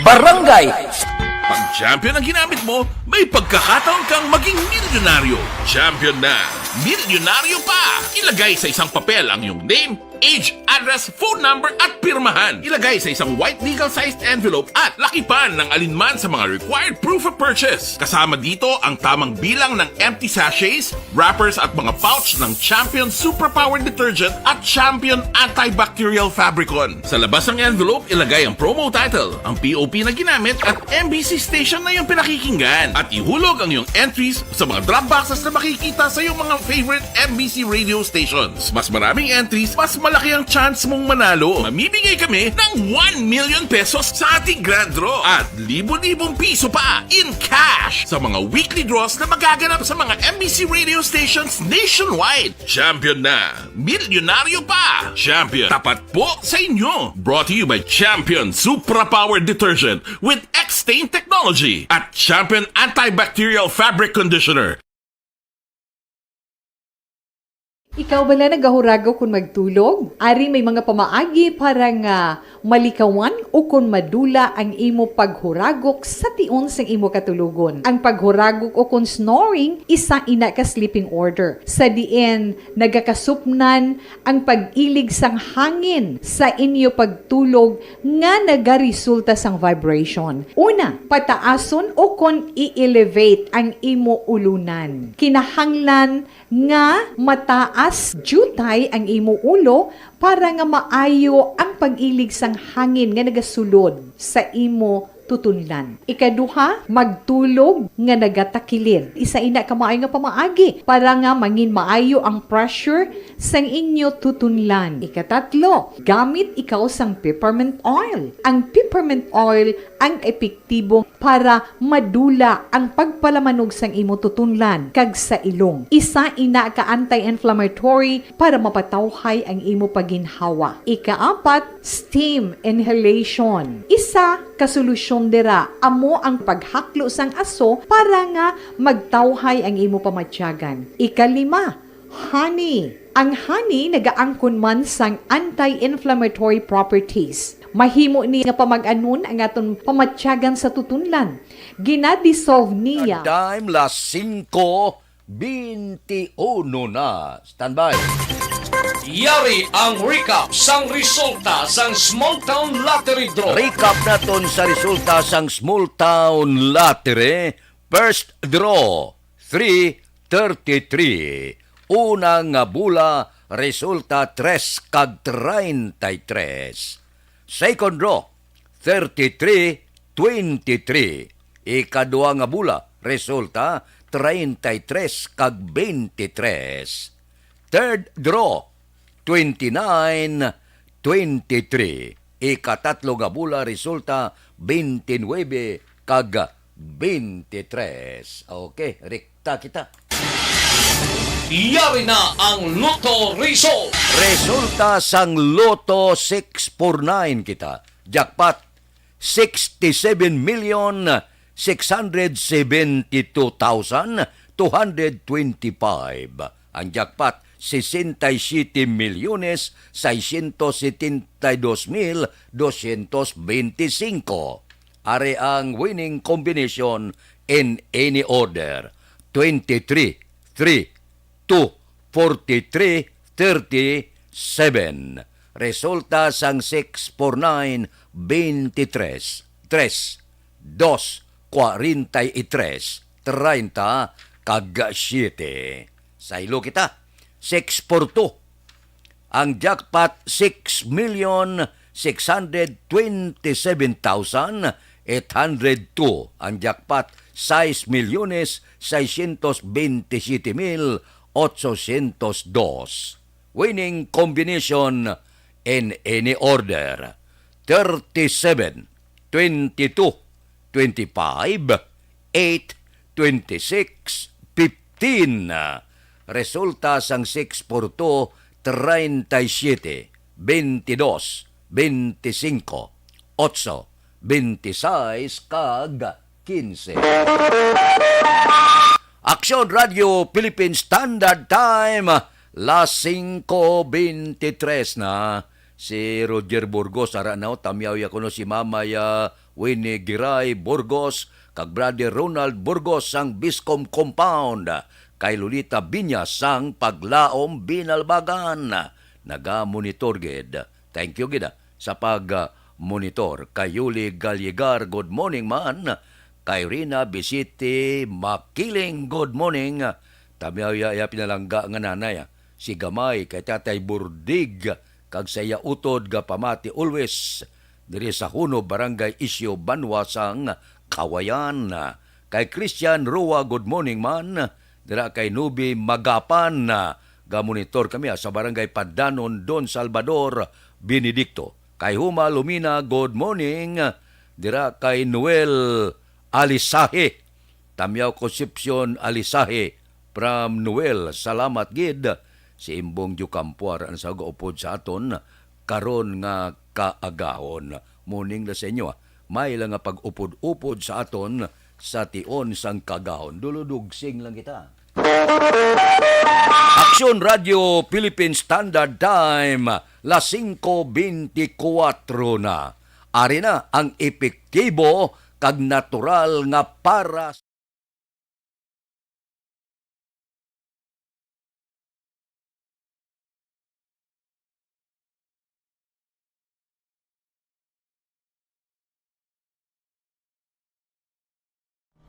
Barangay! Pag champion ang ginamit mo, may pagkakataon kang maging milyonaryo. Champion na, milyonaryo pa! Ilagay sa isang papel ang iyong name, age, address, phone number, at pirmahan. Ilagay sa isang white legal-sized envelope at lakipan ng alinman sa mga required proof of purchase. Kasama dito ang tamang bilang ng empty sachets, wrappers at mga pouch ng Champion Superpower Detergent at Champion Antibacterial Fabricon. Sa labas ng envelope, ilagay ang promo title, ang P O P na ginamit at M B C station na iyong pinakikinggan. At ihulog ang iyong entries sa mga drop boxes na makikita sa iyong mga favorite M B C radio stations. Mas maraming entries, mas Malaki ang chance mong manalo. Mamimigay kami ng one million pesos sa ating grand draw at libo-libong piso pa in cash sa mga weekly draws na magaganap sa mga M B C radio stations nationwide. Champion na! Milyonaryo pa! Champion, tapat po sa inyo! Brought to you by Champion Supra Power Detergent with X-Stain Technology at Champion Antibacterial Fabric Conditioner. Ikaw bala nagahuragok kon magtulog? Ari may mga pamaagi para nga malikawan o kon madula ang imo paghuragok sa tion sang imo katulogon. Ang paghuragok o kon snoring, isa ina ka sleeping order, sa diin nagakasupnan ang pag-ilig sang hangin sa inyo pagtulog nga nagaresulta sang vibration. Una, pataason o kon i-elevate ang imo ulunan. Kinahanglan nga mataas diutay ang imo ulo para nga maayo ang pag-ilig sang hangin nga nagasulod sa imo tutunlan. Ikaduha, magtulog nga nagatakilid. Isa ina ka maayo nga pamaagi para nga mangin maayo ang pressure sang inyo tutunlan. Ikatatlo, gamit ikaw sang peppermint oil. Ang peppermint oil ang epektibo para madula ang pagpalamanog sang imo tutunlan kag sa ilong. Isa ina ka anti-inflammatory para mapatawhay ang imo paginhawa. Ikaapat, steam inhalation. Isa ka solusyon dira amo ang paghaklo sang aso para nga magtawhay ang imo pamatyagan. Ikalima, honey. Ang honey nagaangkon man sang anti-inflammatory properties. Mahimo ni nga pamag-anon ang aton pamatyagan sa tutunlan. Gina-dissolve niya. Time las singko bente uno na. Standby. Yari ang recap sang resulta sang Small Town Lottery Draw. Recap naton sa resulta sang Small Town Lottery. First draw, three thirty-three. Una nga bula, resulta tres kag treinta y tres. Second draw, thirty-three twenty-three. Ikadua nga bula, resulta treinta y tres kag bente tres. Third draw, twenty-nine twenty-three. Ikatatlo nga bula, resulta bente nuebe kag bente tres. Okay, rekta kita. Yari na ang Lotto Result. Resulta sang Lotto six four nine kita. Jackpot, sixty-seven million six hundred seventy-two thousand two hundred twenty-five. Ang jackpot, sesenta y siete milyones seiscientos setenta y dos mil doscientos veinticinco. Ari ang winning combination in any order: twenty-three, three, two, forty-three, thirty-seven. Resulta sang six four nine, bente tres, tres, dos, kwarenta y tres, treinta, kag siete. Saylo kita, six four two. Ang jackpot, six million six hundred twenty-seven thousand eight hundred two. Ang jackpot, sais milyones seiscientos bente siete mil ochocientos dos. Winning combination in any order: thirty-seven, twenty-two, twenty-five, eight, twenty-six, fifteen. Resulta sang six four two, treinta y siete, bente dos, bente singko, otso, bente sais, kag kinse. Aksyon Radio Philippine Standard Time, las singko bente tres na. Si Roger Burgos, ara na, oh, tamyaw ya kuno si Mamay, ah, Winnie Giray Burgos, kag Brother Ronald Burgos sang Biscom Compound, kay Lolita Binyas sang Paglaom, Binalbagan. Naga-monitor gid. Thank you gid, ah, sa pag, ah, monitor. Kay Yuli Gallegar, good morning man. Kay Rina Bisiti Makiling, good morning. Tamyaw ya, ya pinalangga nga nanay, ah, si Gamay, kay Tatay Burdig, kag sa iya utod nga pamati always diri sa Hunob, Barangay Isyo, banwa sang Kawayan. Kay Christian Rua, good morning man. Dira kay Nubi Magapan, Gamonitor kami, ah, sa Barangay Pandanon, Don Salvador Benedicto. Kay Huma Lumina, good morning. Dira kay Noel Alisahe. Tamyaw Concepcion Alisahe from Noel. Salamat gid si Imbong Diocampo, ara na sa gaupod sa aton karon nga kaagahon. Morning na sa inyo, ah. May lang nga pag-upod-upod sa aton sa tion sang kaagahon. Duludugsing lang kita. Aksyon Radio Philippine Standard Time, las singko bentikwatro na. Ari na ang epektibo kag natural nga para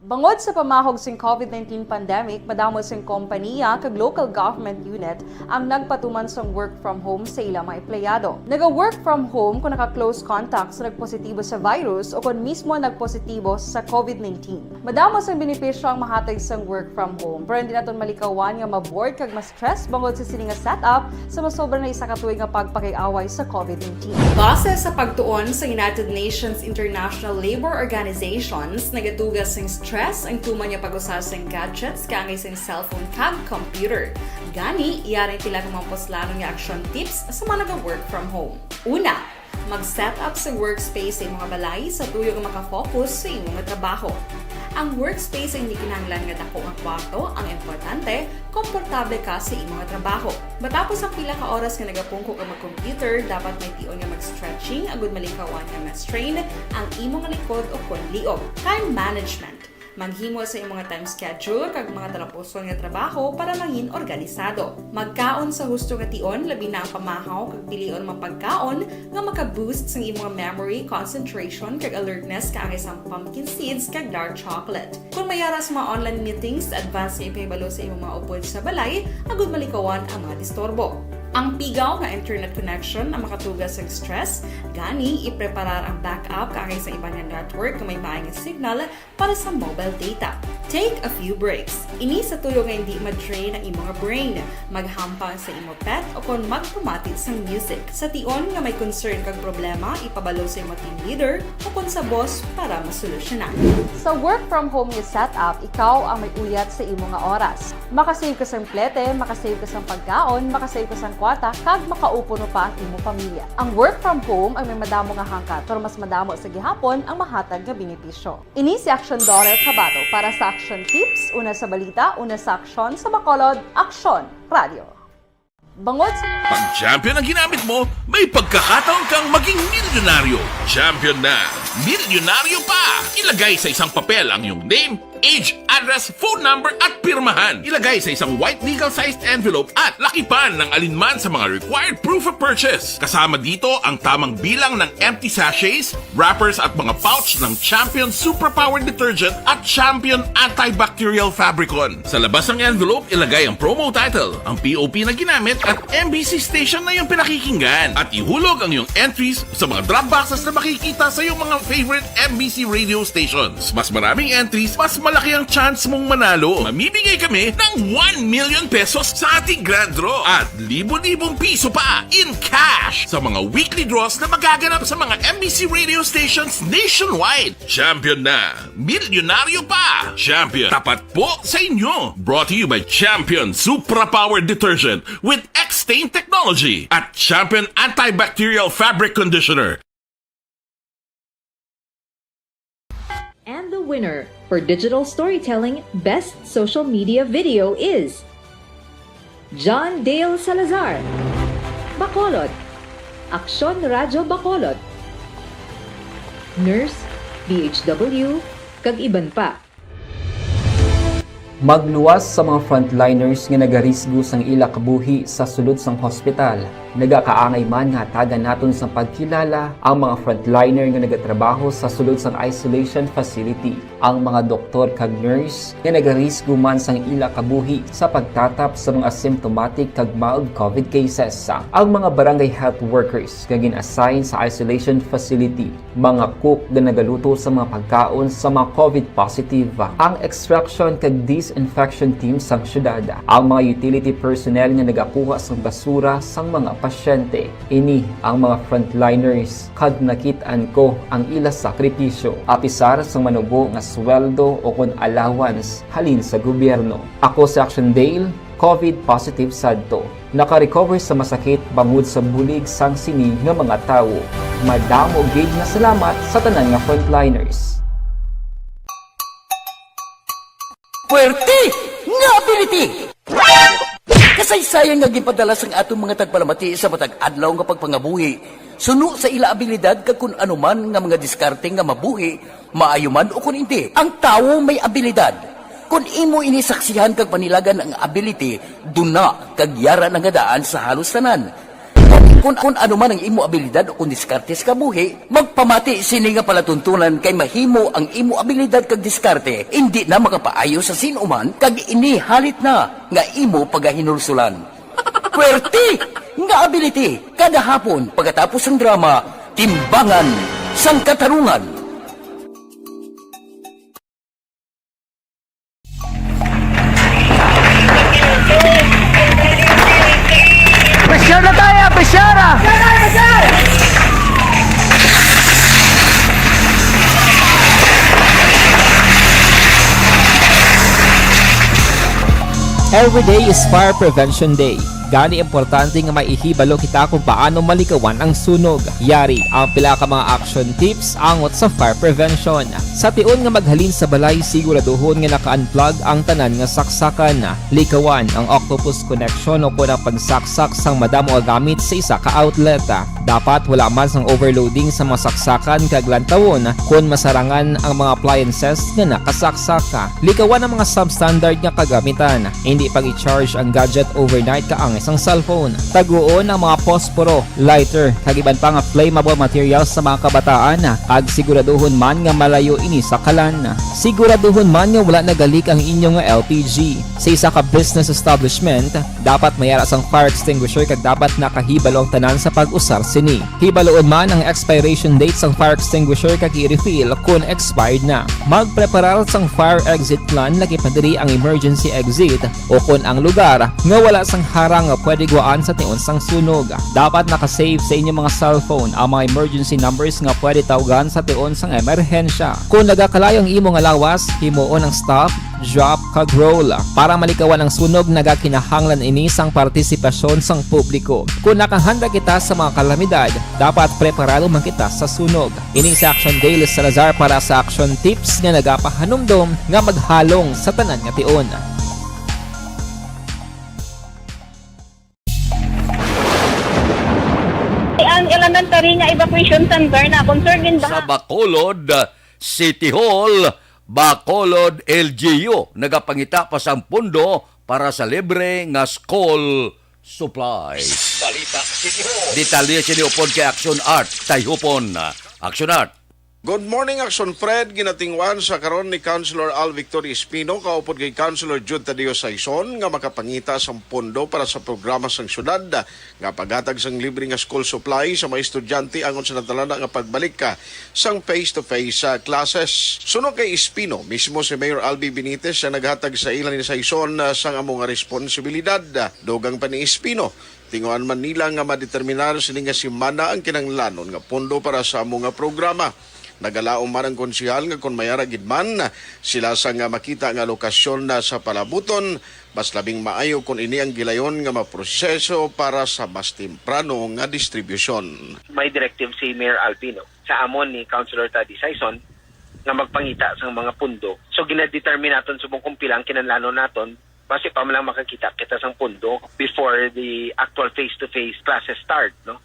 Bangod sa pamahog sing covid nineteen pandemic, madamo sing kompaniya kag local government unit ang nagpatuman sang work from home sa ila mga empleyado. Naga-work from home kung naka-close contact sa nagpositibo sa virus o kon mismo nagpositibo sa covid nineteen. Madamo sang benepisyo ang mahatag sang work from home, pero hindi naton malikawan nga ma-bored kag ma-stress bangod sa sini nga setup sa masobra na isa ka tuig nga pagpakig-away sa covid nineteen. Base sa pagtuon sa United Nations International Labor Organizations, nagatuga sing stress ang tuman nga pag-usa sing gadgets kaangay sing cellphone kag computer. Gani, yari ang pila ka mga puslanon nga action tips sa mga naga-work from home. Una, mag-set up sa workspace sa imong balay sa tuyo nga makafocus sa imong trabaho. Ang workspace ay hindi kinahanglan nga dako nga kwarto, ang importante, komportable ka sa imong trabaho. Matapos ang pila ka oras nga nagapungko ka mag-computer, dapat may tion nga mag-stretching agud malikawan nga ma-strain ang imong likod o kon liog. Time management. Maghimo sa imong time schedule kag mga talapuson nga trabaho para mangin organisado. Magkaon sa husto nga tion, labi na ang pamahaw kag pilion mga pagkaon nga maka-boost sang imong memory, concentration, kag alertness kaangay sang pumpkin seeds kag dark chocolate. Kon may ara sa mga online meetings, advance nga ipahibalo sa imong mga upod sa balay agud malikawan ang mga disturbo. Ang pigaw nga internet connection ang makatuga sang stress, gani ipreparar ang backup kaangay sa iban nga network nga may maayo nga signal para sa mobile data. Take a few breaks. Ini sa tuyo nga hindi ma-drain ang imong brain. Maghampang sa imo pet o kon magpamati sang music. Sa tion nga may concern kag problema, ipabalo sa imo team leader o kon sa boss para masolusyonan. Sa work from home nga setup, ikaw ang may uyat sa imo nga oras. Makasave ka sang plete, makasave ka sang pagkaon, makasave ka sang kwarta, kag makaupuno pa ang imo pamilya. Ang work from home ang may madamo nga hangkat, pero mas madamo sa gihapon ang mahatag nga benepisyo. Ini si Aksyon Dorer Cabato para sa Aksyon Tips, una sa balita, una sa aksyon, sa Bacolod, Aksyon Radio. Bangod sa Pag Champion ang ginamit mo, may pagkakataon kang maging milyonaryo. Champion na, milyonaryo pa! Ilagay sa isang papel ang iyong name, age, address, phone number, at pirmahan. Ilagay sa isang white legal-sized envelope at lakipan ng alinman sa mga required proof of purchase. Kasama dito ang tamang bilang ng empty sachets, wrappers at mga pouch ng Champion Superpower Detergent at Champion Antibacterial Fabricon. Sa labas ng envelope, ilagay ang promo title, ang P O P na ginamit at M B C station na iyong pinakikinggan. At ihulog ang iyong entries sa mga drop boxes na makikita sa iyong mga favorite M B C radio stations. Mas maraming entries, mas malaki ang chance mong manalo. Mamimigay kami ng one million pesos sa ating grand draw at libo-libong piso pa in cash sa mga weekly draws na magaganap sa mga M B C radio stations nationwide. Champion na! Milyonaryo pa! Champion, tapat po sa inyo! Brought to you by Champion Supra Power Detergent with X-Stain Technology at Champion Antibacterial Fabric Conditioner. And the winner for Digital Storytelling Best Social Media Video is John Dale Salazar, Bacolod, Aksyon Radyo Bacolod, Nurse, D H W, kag iban pa. Magluwas sa mga frontliners nga nagarisgo sang ila kabuhi sa sulod sang hospital. Nagakaangay man nga hatagan naton sang pagkilala ang mga frontliner nga nagatrabaho sa sulod sang isolation facility, ang mga doktor kag nurse nga nagarisgo man sang ila kabuhi sa pagtatap sa mga symptomatic kag mild covid cases, ang mga barangay health workers nga gin-assign sa isolation facility, mga cook nga nagaluto sa mga pagkaon sa mga covid positive, ang extraction kag disinfection team sang syudad, ang mga utility personnel nga nagakuha sang basura sang mga pasyente. Ini ang mga frontliners, kag nakit-an ko ang ila sakripisyo, apisar sang manubo nga sweldo o kon allowance halin sa gobyerno. Ako si Action Dale, covid positive sadto. Naka-recover sa masakit bangod sa bulig sang sini nga mga tawo. Madamo gid nga salamat sa tanan nga frontliners. Puwerte nga ability! Kasaysayan nga ginpadala sang aton mga tagpalamati sa matag adlaw nga pagpangabuhi, suno sa ila abilidad kag kun ano man nga mga diskarte nga mabuhi, maayo man o kun indi. Ang tawo may abilidad. Kon imo ini saksihan kag panilagan ang ability, duna kag yara na nga daan sa halos tanan. Kon, kon ano man ang imo abilidad o kon diskarte sa kabuhi, magpamati sini nga palatuntunan kay mahimo ang imo abilidad kag diskarte indi na makapaayo sa sin-o man kag ini halit na nga imo pagahinulsulan. Puwerte nga ability kada hapon pagkatapos sang drama, Timbangan sang Katarungan. Pressure na tayo! Pressure na! Every day is Fire Prevention Day. Gani, importante nga maihibalo kita kung paano malikawan ang sunog. Yari ang pila ka mga action tips angot sa fire prevention. Sa tion nga maghalin sa balay, siguraduhon nga naka-unplug ang tanan nga saksakan. Likawan ang octopus connection o kon ang pagsaksak sang madamo nga gamit sa isa ka outlet. Dapat wala man sang overloading sa mga saksakan kag lantawon kon masarangan ang mga appliances nga nakasaksak. Likawan ang mga substandard nga kagamitan. Indi pag-i-charge ang gadget overnight kaangay sang cellphone. Taguon ang mga posporo, lighter, kag iban pa nga flammable materials sa mga kabataan, kag siguraduhon man nga malayo ini sa kalan. Siguraduhon man nga wala nagalik ang inyo nga L P G. Sa isa ka business establishment, dapat may ara sang fire extinguisher kag dapat nakahibalo ang tanan sa pag-usar sini. Hibaluon man ang expiration date sang fire extinguisher kag i-refill kon expired na. Magpreparar sang fire exit plan, lakip na diri ang emergency exit o kon ang lugar nga wala sang harang nga pwede gwaan sa tion sang sunog. Dapat naka-save sa inyo mga cellphone ang mga emergency numbers nga pwede tawgan sa tion sang emerhensya. Kon nagakalayo ang imo nga lawas, himuon ang stop, drop, kag roll. Para malikawan ang sunog, nagakinahanglan ini sang partisipasyon sang publiko. Kon nakahanda kita sa mga kalamidad, dapat preparado man kita sa sunog. Ini si Action Dale Salazar para sa Action Tips nga nagapahanumdom nga maghalong sa tanan nga tion. Ang elementary nga evacuation center na concern in Sa Baha. Bacolod City Hall, Bacolod L G U nagapangita pa sang pondo para sa libre nga school supplies. Balita City Hall. Detalye sini upod kay Action Art Tayhupon. Action Art. Good morning, Action Fred. Ginatinguan sa karon ni Councilor Al Victor Espino kaupod kay Councilor Jude Tadeo Saison nga makapangita sang pondo para sa programa sang syudad nga paghatag sang libre nga school supply sa mga estudyante angon sa natalana nga pagbalik, ah, sang face-to-face, ah, classes. Suno kay Espino, mismo si Mayor Albi Benitez ang naghatag sa ila ni Saison, ah, sang amo nga responsibilidad. Dugang pa ni Espino, tinguhaan man nila nga madeterminar sini nga semana ang kinahanglanon nga pondo para sa amo nga programa. Nagalaom man ang konsehal nga kon may ara gid man sila sang makita nga alokasyon na sa palabuton, mas labing maayo kon ini ang gilayon nga maproseso para sa mas temprano nga distribusyon. May directive si Mayor Albi, no, sa amon ni Councilor Taddy Saison nga magpangita sang mga pundo. So, ginadetermine naton subong kung pila ang kinahanglanon naton, basi pa man lang makakita kita sang pundo before the actual face-to-face classes start, no?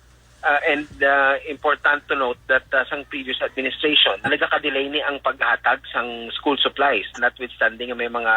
Uh, and uh, important to note that uh, sang previous administration, nagaka-delay ni ang paghatag sang school supplies, notwithstanding nga may mga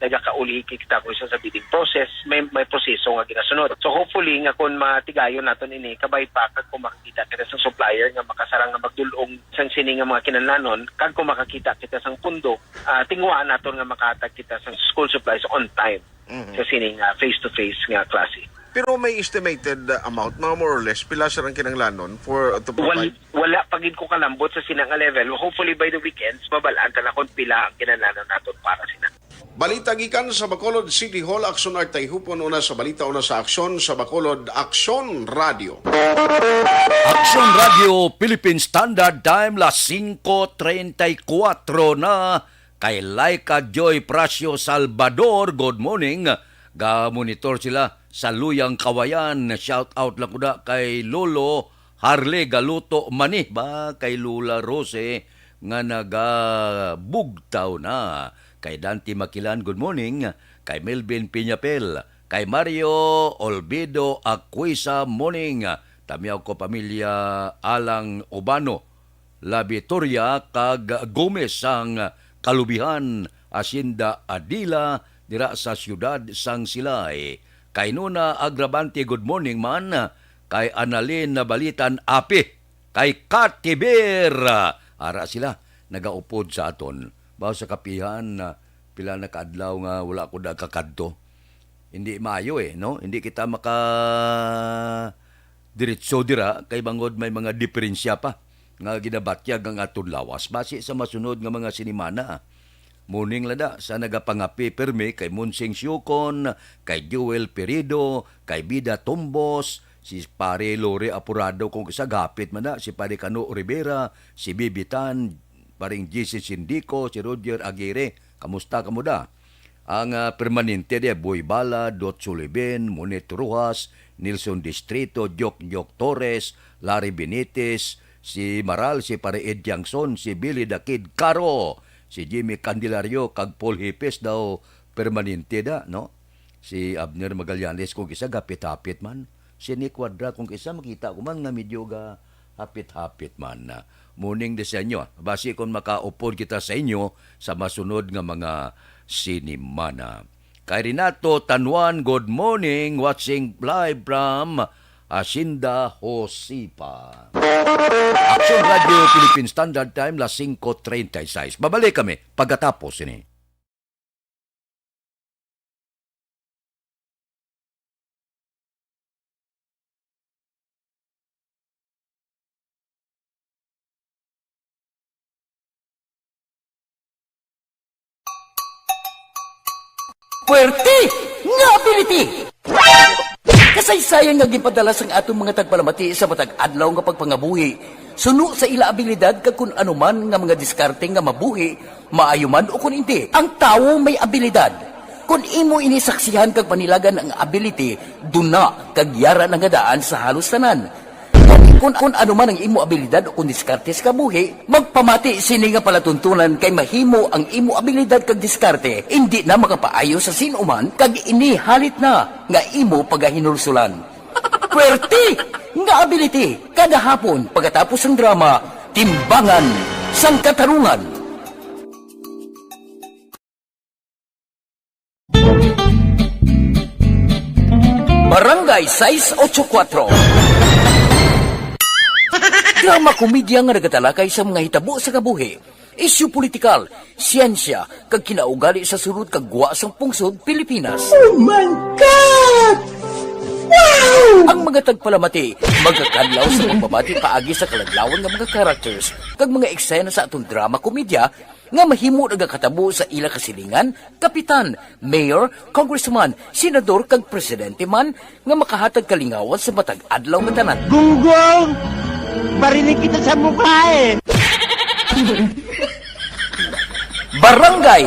nagakauli kita ko sa bidding process, may may proseso nga ginasunod. So hopefully nga kung matigayon naton ini, kabay pa kag kung makakita kita sa supplier nga makasarang nga magdul-ong sang sini nga mga kinahanglanon, kag kung makakita kita sang pundo, ah, tinguhaan naton nga makahatag kita sang school supplies on time Mhm. sa sini nga face-to-face nga klase. Pero may estimated, uh, amount, mga more or less, pila sa rang kinahanglanon for, uh, to Wal-, provide? Wala pa gid ko kalambot sa sina nga level. Hopefully by the weekends, mabalaan ta na kung pila ang kinahanglanon naton para sina. Balita gikan sa Bacolod City Hall, Aksyon Art Tayhupon, una sa balita, una sa aksyon sa Bacolod, Aksyon Radio. Aksyon Radio, Philippine Standard Time, las singko treinta y cuatro na. Kay Laika Joy Pracio Salvador, good morning. Ga-monitor sila sa Luyang Kawayan. Shout out lang ko na kay Lolo Harley Galuto Mani, ba, kay Lola Rose nga nagabugtaw na. Kay Dante Makilan, good morning. Kay Melvin Piñapel, kay Mario Olvido Aquisa, morning. Tamyaw ko pamilya Alang Ubano, La Victoria kag Gomez sang Kalubihan, Hacienda Adila, dira sa siyudad sang Silay. Kay Nona Agravante, good morning man. Kay Annalyn Nabalitan, Api, kay Kati Bear. Ara sila, nagaupod sa aton. Baw sa kapihan, ah, pila na ka adlaw nga wala ko nakakadto. Hindi maayo, eh, no? Hindi kita maka diretso dira kay bangod may mga diferensya pa nga ginabatyag ang aton lawas. Basi sa masunod nga mga sinimana, ah. Morning, lada, sa nagapangapi pirmi kay Monsing Siukon, kay Joel Perido, kay Bida Tumbos, si Pare Lore Apurado, kung isa gapit man na, si Pare Kano Rivera, si Bibi Tan, Paring J C Sindico, si Roger Aguirre. Kamusta kamo da? Ang, ah, permanente di Boy Bala, Dot Sulibin, Monet Rojas, Nelson Distrito, Jok Jok Torres, Larry Benitez, si Maral, si Pare Ed Yangson, si Billy the Kid Caro, si Jimmy Candelario, kag Paul Hipes daw permanente da, no? Si Abner Magallanes kung isa gapit-hapit man. Si Nick Cuadra kung isa makita ko man nga medyo ga hapit-hapit man. Morning di sa inyo. Basi kung makaupod kita sa inyo sa masunod nga mga sinimana. Kay Renato Tanuan, good morning. Watching live from Hacienda Josipa. Action Radio Philippine Standard Time, las singko treinta y seis. Babalik kami pagkatapos ini. Puwerte nga ability! Kasaysayan nga ginpadala sang aton mga tagpalamati sa matag adlaw nga pagpangabuhi, suno sa ila abilidad kag kun ano man nga mga diskarte nga mabuhi, maayo man o kun indi. Ang tawo may abilidad. Kon imo ini saksihan kag panilagan ang ability, duna kag yara na nga daan sa halos tanan. Kon, kon, kon ano man ang imo abilidad o kon diskarte sa kabuhi, magpamati sini nga palatuntunan kay mahimo ang imo abilidad kag diskarte indi na makapaayo sa sin-o man kag ini halit na nga imo pagahinulsulan. Puwerte nga ability kada hapon pagkatapos sang drama, Timbangan sang Katarungan. Barangay sais ocho kuatro. Drama komedya nga nagatalakay sa mga hitabo sa kabuhi, isyu politikal, siyensya, kag kinaugali sa sulod kag gwa sang pungsod Pilipinas. Oh my God! Wow! Ang mga tagpalamati magakadlaw sa pagbabati paagi sa kaladlawan nga mga characters kag mga eksena sa aton drama komedya nga mahimo nagakatabo sa ila kasilingan, kapitan, mayor, congressman, senador, kag presidente man nga makahatag kalingawan sa matag adlaw nga tanan. Gunggong! Barinig kita sa mukha eh! Barangay!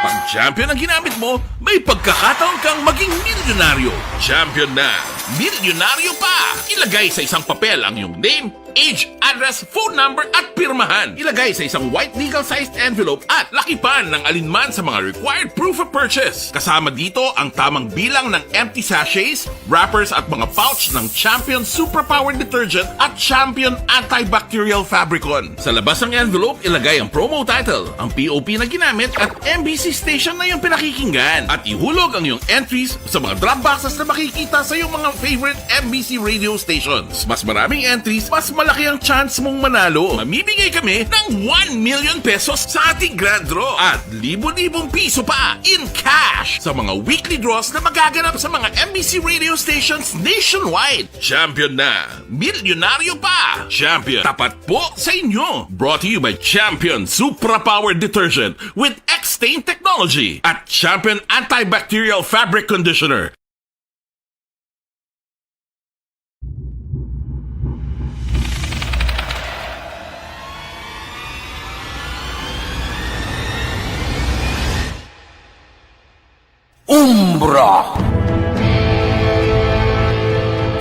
Pag champion ang ginamit mo, may pagkakataon kang maging milyonaryo. Champion na, milyonaryo pa! Ilagay sa isang papel ang iyong name, Age, address, phone number at pirmahan. Ilagay sa isang white legal-sized envelope at lakipan ng alinman sa mga required proof of purchase. Kasama dito ang tamang bilang ng empty sachets, wrappers at mga pouch ng Champion Superpower Detergent at Champion Antibacterial Fabricon. Sa labas ng envelope, ilagay ang promo title, ang P O P na ginamit at M B C station na iyong pinakikinggan. At ihulog ang iyong entries sa mga drop boxes na makikita sa iyong mga favorite M B C radio stations. Mas maraming entries, mas malaki ang chance mong manalo. Mamimigay kami ng one million pesos sa ating grand draw at libo-libong piso pa in cash sa mga weekly draws na magaganap sa mga M B C radio stations nationwide. Champion na! Milyonaryo pa! Champion, tapat po sa inyo! Brought to you by Champion Supra Power Detergent with X-Stain Technology at Champion Antibacterial Fabric Conditioner. Umbra.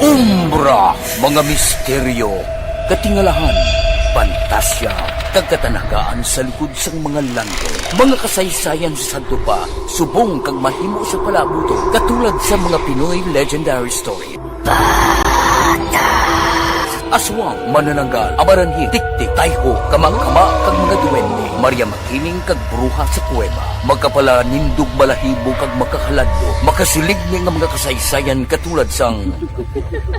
Umbra, mga misteryo, katingalahan, pantasya, kag katanagaan sa likod sang mga langgam. Mga kasaysayan sa sadto pa, subong kag mahimo sa palaabuton, katulad sa mga Pinoy legendary story. Aswang, manananggal, amaranhi, tiktik, tayho, kamangkama, kag mga duwende, Maria Makiling kag bruha sa kuweba, makapalanindog balahibo kag makahaladlo, makasilig ni nga mga kasaysayan katulad sang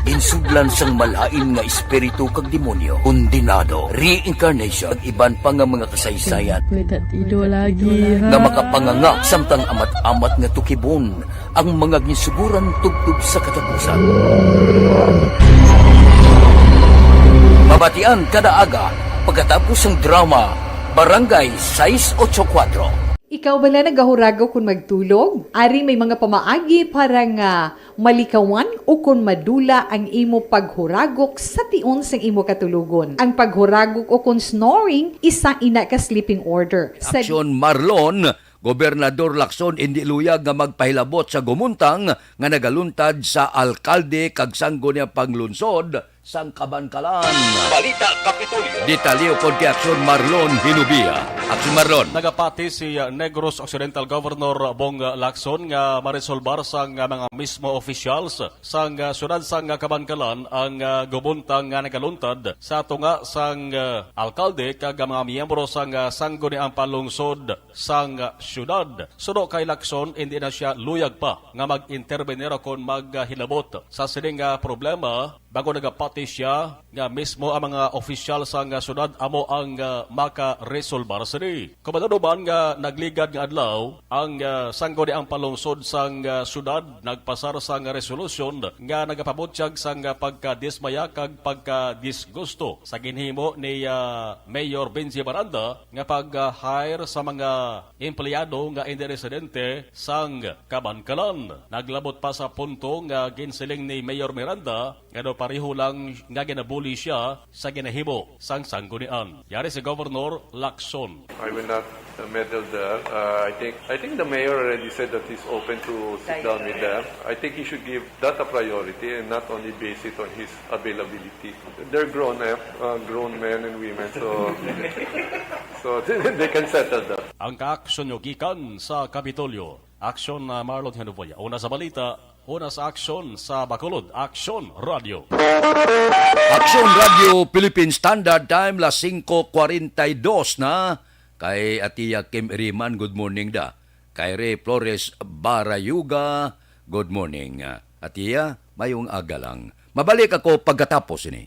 ginsudlan sang malain nga espiritu kag demonyo, kondenado, reincarnation, kag iban pa nga mga kasaysayan. May tatido lagi, ha? Nga makapanganga samtang amat-amat nga tukibon ang mga ginsuguran tubtob sa katapusan. Mabatian kada aga pagkatapos sang drama Barangay sais ocho kuwatro. Ikaw bala nagahuragok kon magtulog? Ari may mga pamaagi para nga malikawan ukon madula ang imo paghuragok sa tion sang imo katulogon. Ang paghuragok ukon snoring isa ina ka sleeping order. Sa Aksyon Marlon, Gobernador Lacson indi luyag nga magpahilabot sa gumuntang nga nagaluntad sa alkalde kag sangguniang panglungsod sang Kabankalan. Balita Kapitolyo. Detalye kon kay Aksyon Marlon Hinubia. Aksyon Marlon. Nagapati si Negros Occidental Governor Bong Lacson nga maresolbar sang mga mismo officials sang syudad sang Kabankalan ang gumuntang nga nagaluntad sa tunga sang alkalde kag mga miyembro sang sangguniang panlungsod sang syudad. Suno kay Lacson, indi na sia luyag pa nga mag-intervenir kon maghilabot sa sining nga problema, bag-o nagapati sia nga mismo ang mga opisyal sang syudad amo ang makaresolbar sini. Kumadanuman nga nagligad nga adlaw, ang sangguniang panlungsod sang syudad nagpasar sang resolusyon nga nagapabutyag sang pagkadismaya kag pagkadisgusto sa ginhimo ni Mayor Benji Baranda nga pag-hire sa mga empleyado nga indi residente sang Kabankalan. Naglabot pa sa punto nga ginsiling ni Mayor Miranda nga daw pareho lang nga ginabuli siya sa ginahimo sang sanggunian. Yari si Governor Lacson. I will not uh, meddle there. Uh, I think I think the mayor already said that he's open to sit down with them. I think he should give that a priority and not only base it on his availability. They're grown, eh? Uh, grown men and women, so so they can settle that. Ang kaaksyon nyo gikan sa Kapitolyo. Aksyon na Marlon Henovoya. Una sa balita, una sa aksyon sa Bacolod. Aksyon Radio. Aksyon Radio Philippine Standard Time, las singko kwarenta y dos na. Kay Atiya Kim Iriman, good morning da. Kay Ray Flores Barayuga, good morning. Atiya, mayong aga lang. Mabalik ako pagkatapos ini.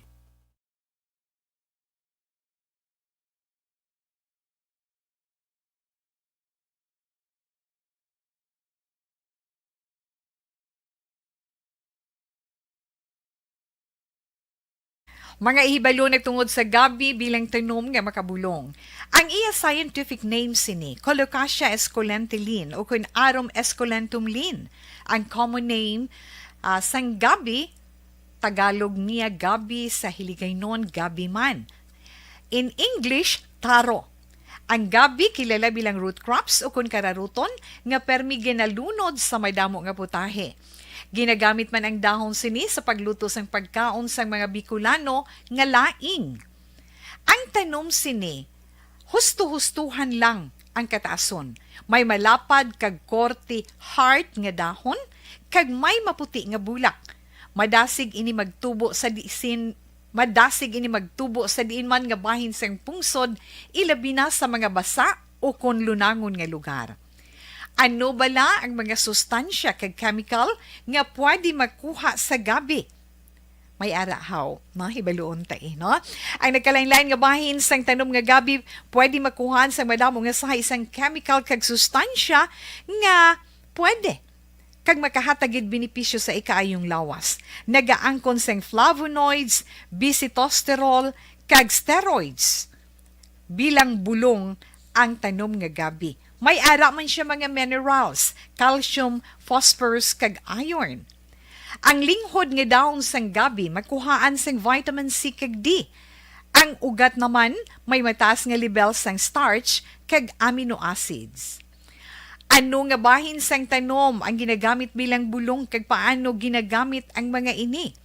Mga ihibalo nagtungod sa gabi bilang tanom nga makabulong. Ang iya scientific name sini, Colocasia esculenta Lin, ukon Arum esculentum Lin. Ang common name, ah, sang gabi, Tagalog niya gabi, sa Hiligaynon gabi man. In English, taro. Ang gabi kilala bilang root crops ukon kararuton nga permi ginalunod sa madamo nga putahe. Ginagamit man ang dahon sini sa pagluto sang pagkaon sang mga Bicolano nga laing. Ang tanom sini, husto-hustohan lang ang kataason. May malapad kag korte heart nga dahon, kag may maputi nga bulak. Madasig ini magtubo sa disin, madasig ini magtubo sa diin man nga bahin sang pungsod, ilabi na sa mga basa o kon lunangon nga lugar. Ano bala ang mga sustansya kag chemical nga pwede makuha sa gabi? May ara haw, no? Hibaluon ta, eh, no? Ang nagkalain-lain nga bahin sang tanom nga gabi pwede makuhaan sang madamo nga sahi sang chemical kag sustansya nga pwede kag makahatag gid benepisyo sa ikaayong lawas. Nagaangkon sang flavonoids, bisitosterol, kag steroids. Bilang bulong ang tanom nga gabi. May ara man siya mga minerals, calcium, phosphorus, kag iron. Ang linghod nga dahon sang gabi makuhaan sang vitamin C kag D. Ang ugat naman may mataas nga lebel sang starch kag amino acids. Ano nga bahin sang tanom ang ginagamit bilang bulong, kag paano ginagamit ang mga ini?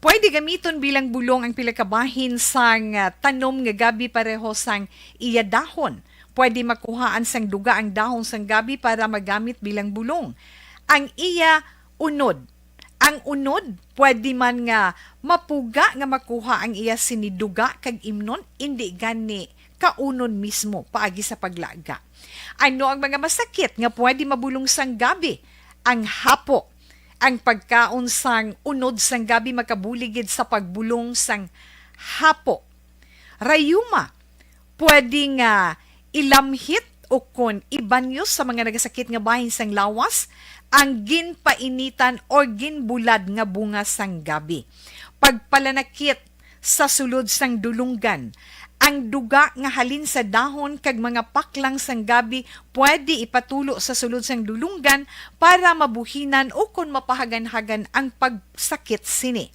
Pwede gamiton bilang bulong ang pila ka bahin sang, ah, tanom nga gabi pareho sang iya dahon. Pwede makuhaan sang duga ang dahon sang gabi para magamit bilang bulong. Ang iya unod. Ang unod, pwede man nga mapuga nga makuha ang iya sini duga kag imnon, indi gani kaunon mismo paagi sa paglaga. Ano ang mga masakit nga pwede mabulong sang gabi? Ang hapo. Ang pagkaon sang unod sang gabi makabulig gid sa pagbulong sang hapo. Rayuma, pwede nga ilamhit o kon ibanyo sa mga nagasakit nga bahin sang lawas ang ginpainitan or ginbulad nga bunga sang gabi. Pagpalanakit sa sulod sang dulonggan. Ang duga nga halin sa dahon kag mga paklang sang gabi pwede ipatulo sa sulod sang dulonggan para mabuhinan o kon mapahaganhagan ang pagsakit sini.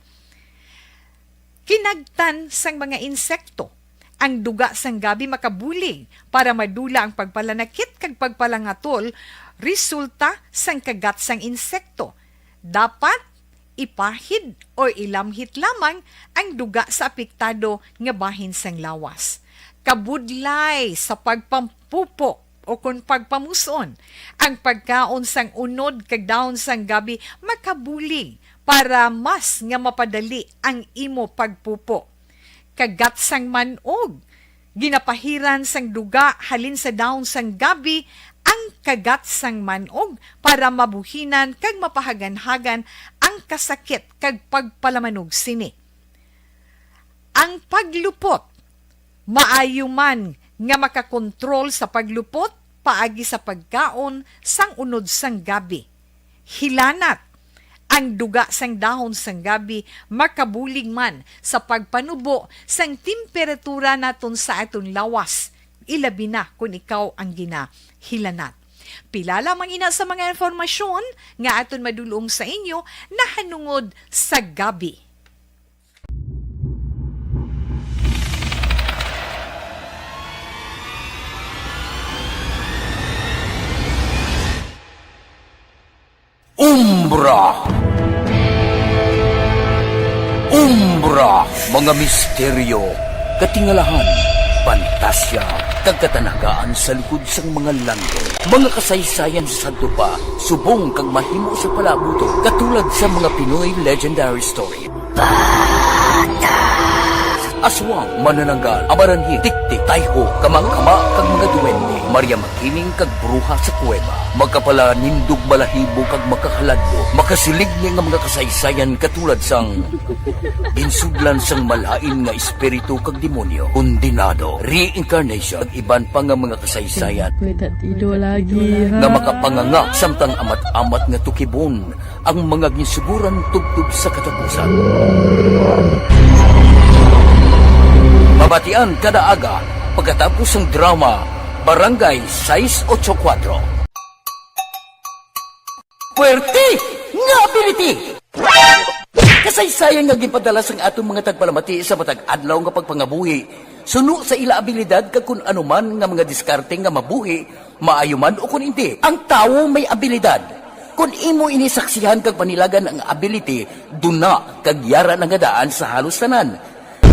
Kinagtan sang mga insekto. Ang duga sang gabi makabulig para madula ang pagpalanakit kag pagpalangatol resulta sang kagat sang insekto. Dapat ipahid o ilamhit lamang ang duga sa apektado nga bahin sang lawas. Kabudlay sa pagpampupo o kon pagpamus-on, ang pagkaon sang unod kag dahon sang gabi makabulig para mas nga mapadali ang imo pagpupo. Kagat sang man-og. Ginapahiran sang duga halin sa dahon sang gabi ang kagat sang man-og para mabuhinan kag mapahaganhagan ang kasakit kag pagpalamanog sini. Ang paglupot. Maayo man nga makakontrol sa paglupot paagi sa pagkaon sang unod sang gabi. Hilanat. Ang duga sang dahon sang gabi makabulig man sa pagpanubo sang temperatura naton sa aton lawas, ilabi na kon ikaw ang ginahilanat. Pila lamang ina sa mga impormasyon nga aton madul-ong sa inyo nahanungod sa gabi. Umbra. Umbra, mga misteryo, katingalahan, pantasya, kag katanagaan sa likod sang mga landong. Mga kasaysayan sa sadto pa, subong kag mahimo sa palaabuton, katulad sa mga Pinoy legendary story. Aswang, manananggal, amaranhit, tiktik, tayho, kamangkama, kag mga duwende. Maria Makiling kag bruha sa kuweba. Makapalanindog balahibo kag makahaladlo. Makasilig ni nga mga kasaysayan katulad sang ginsudlan sang malain nga espiritu kag demonyo, kondenado, reincarnation, kag iban pa nga mga kasaysayan Pwede tido lagi, ha? nga makapanganga samtang amat-amat nga tukibon ang mga ginsuguran tubtob sa katapusan. Mabatian kada aga pagkatapos sang drama Barangay sais ocho kuwatro. Puwerte nga ability! Kasaysayan nga ginpadala sang aton mga tagpalamati sa matag adlaw nga pagpangabuhi, suno sa ila abilidad kag kun ano man nga mga diskarte nga mabuhi, maayo man o kun indi. Ang tawo may abilidad. Kon imo ini saksihan kag panilagan ang ability, duna kag yara na nga daan sa halos tanan.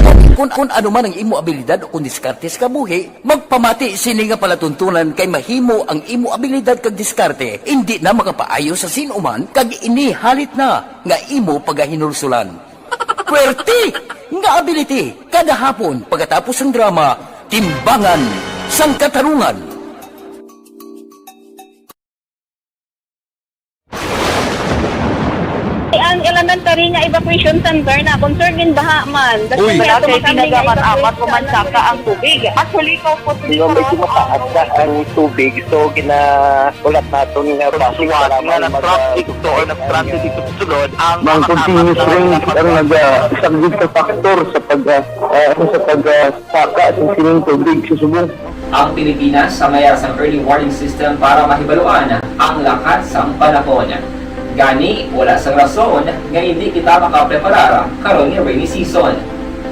Kung, kung, kung ano man ang imo abilidad o kung diskarte sa kabuhi, magpamati sini nga palatuntunan kay mahimo ang imo abilidad kag diskarte indi na makapaayo sa sin-o man kag ini halit na nga imo pagahinulsulan. Pwerte nga ability kada hapon pagkatapos sang drama, Timbangan sang Katarungan. Ang elementary nga evacuation center na concerned in baha man. Uy. Wala kay ginagaman amat pamansaka ang tubig. Actually, ikaw po sa Medyo mataas na ang tubig, so ginaulat naton nga basi nga lamang mag-, nag-transit ito sulod ang mga continuous rain ang nag-saglit sa factor sa pag, ah, ah, sa pag, ah, saka sa sining tubig sa subong. Ang Pilipinas sa mayar sang early warning system para mahibaluan ang lakat sang panahon. Gani, wala sang rason nga indi kita makapreparar karon nga rainy season.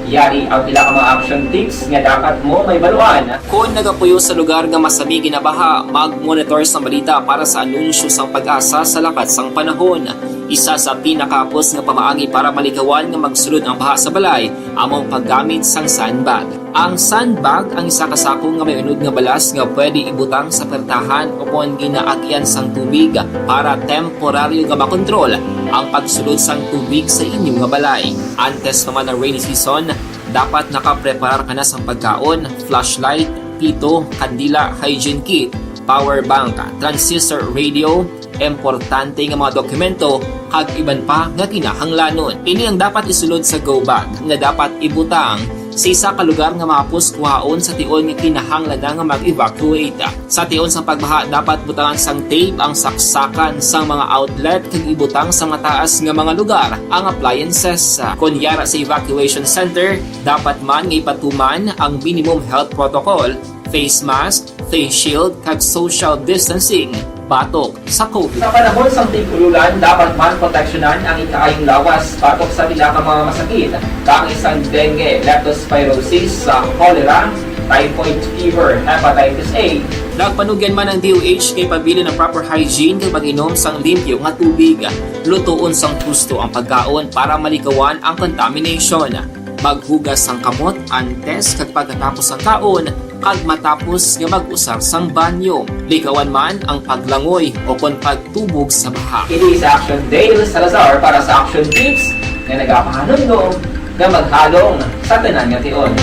Yari ang pila ka mga action tips nga dapat mo mahibaluan. Kon nagapuyo sa lugar nga masami ginabaha, mag-monitor sang balita para sa anunsyo sang PAGASA sa lakat sang panahon. Isa sa pinakahapos nga pamaagi para malikawan nga magsulod ang baha sa balay amo ang paggamit sang sandbag. Ang sandbag ang isa ka sako nga may unod nga balas nga pwede ibutang sa pertahan o kon ginaagyan sang tubig para temporaryo nga makontrol ang pagsulod sang tubig sa inyo nga balay. Antes pa man ang rainy season, dapat nakapreparar ka na sang pagkaon, flashlight, pito, kandila, hygiene kit, power bank, transistor radio, importante nga mga dokumento, kag iban pa nga kinahanglanon. Ini ang dapat isulod sa go bag nga dapat ibutang sa isa ka lugar nga mahapos kuhaon sa tion nga kinahanglan na nga mag-evacuate. Sa tion sang pagbaha, dapat butangan sang tape ang saksakan sang mga outlet kag ibutang sa mataas nga mga lugar ang appliances. Kon yara sa evacuation center, dapat man nga ipatuman ang minimum health protocol, face mask, face shield, kag social distancing batok sa COVID. Sa panahon sang tig-ululan, dapat man proteksyonan ang ikaayong lawas batok sa pila ka mga masakit, kaangay sang dengue, leptospirosis, sa cholera, typhoid fever, hepatitis A. Nagpanugyan man ang D O H kay pabilin ang proper hygiene kag pag-inom sang limpyo nga tubig. Lutoon sang husto ang pagkaon para malikawan ang contamination. Maghugas sang kamot antes kag pagkatapos sang kaon kag matapos nga mag-usar sang banyo. Likawan man ang paglangoy o kon pagtubog sa baha. Ini si Action Dale Salazar para sa Action Tips nga nagapahanumdom nga maghalong sa tanan nga tion.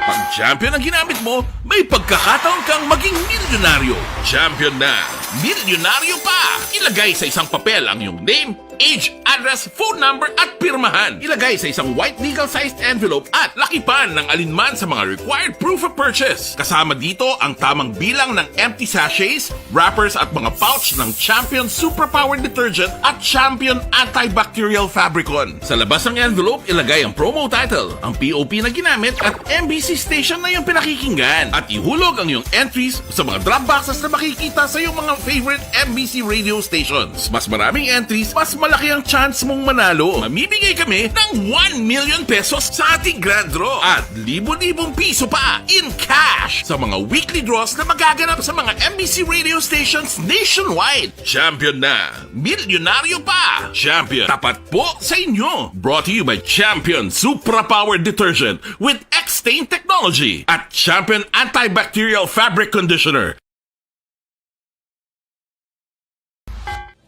Pag champion ang ginamit mo, may pagkakataon kang maging milyonaryo. Champion na! Milyonaryo pa! Ilagay sa isang papel ang iyong name, age, address, phone number at pirmahan. Ilagay sa isang white legal-sized envelope at lakipan ng alinman sa mga required proof of purchase. Kasama dito ang tamang bilang ng empty sachets, wrappers at mga pouch ng Champion Suprapower Detergent at Champion Antibacterial Fabricon. Sa labas ng envelope, ilagay ang promo title, ang P O P na ginamit at M B C station na iyong pinakikinggan. At ihulog ang iyong entries sa mga drop boxes na makikita sa iyong mga favorite M B C radio stations. Mas maraming entries, mas malaki ang chance mong manalo. Mamimigay kami ng one million pesos sa ating grand draw at libo-libong piso pa in cash sa mga weekly draws na magaganap sa mga M B C radio stations nationwide. Champion na! Milyonaryo pa! Champion, tapat po sa inyo! Brought to you by Champion Supra Power Detergent with X-Stain Technology at Champion Antibacterial Fabric Conditioner.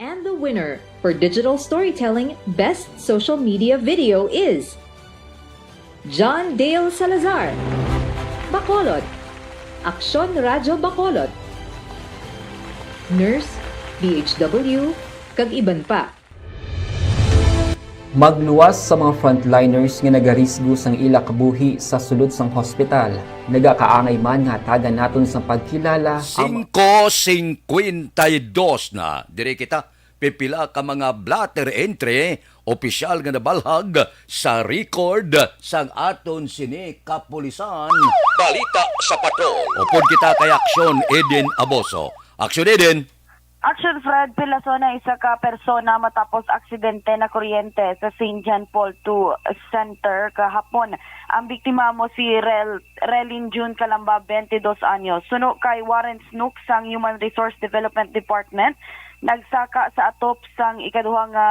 And the winner for Digital Storytelling Best Social Media Video is John Dale Salazar, Bacolod, Aksyon Radyo Bacolod, Nurse, D H W, kag iban pa. Magluwas sa mga frontliners nga nagarisgo sang ila kabuhi sa sulod sang hospital, nagakaangay man nga hatagan naton sang pagkilala ang Singko singkwenta y dos na, diri kita, pipila ka mga blotter entry, opisyal nga nabalhag sa record sang aton sini kapulisan. Balita sa Patrol. Upod kita kay Aksyon Eden Aboso. Aksyon Eden. Action, Fred. Pilason ang isa ka persona matapos aksidente na kuryente sa Saint John Paul two Center kahapon. Ang biktima mo si Rel, Relin June Calamba, twenty-dos anyos. Suno kay Warren Snook sang Human Resource Development Department, nagsaka sa atop sang ikaduha nga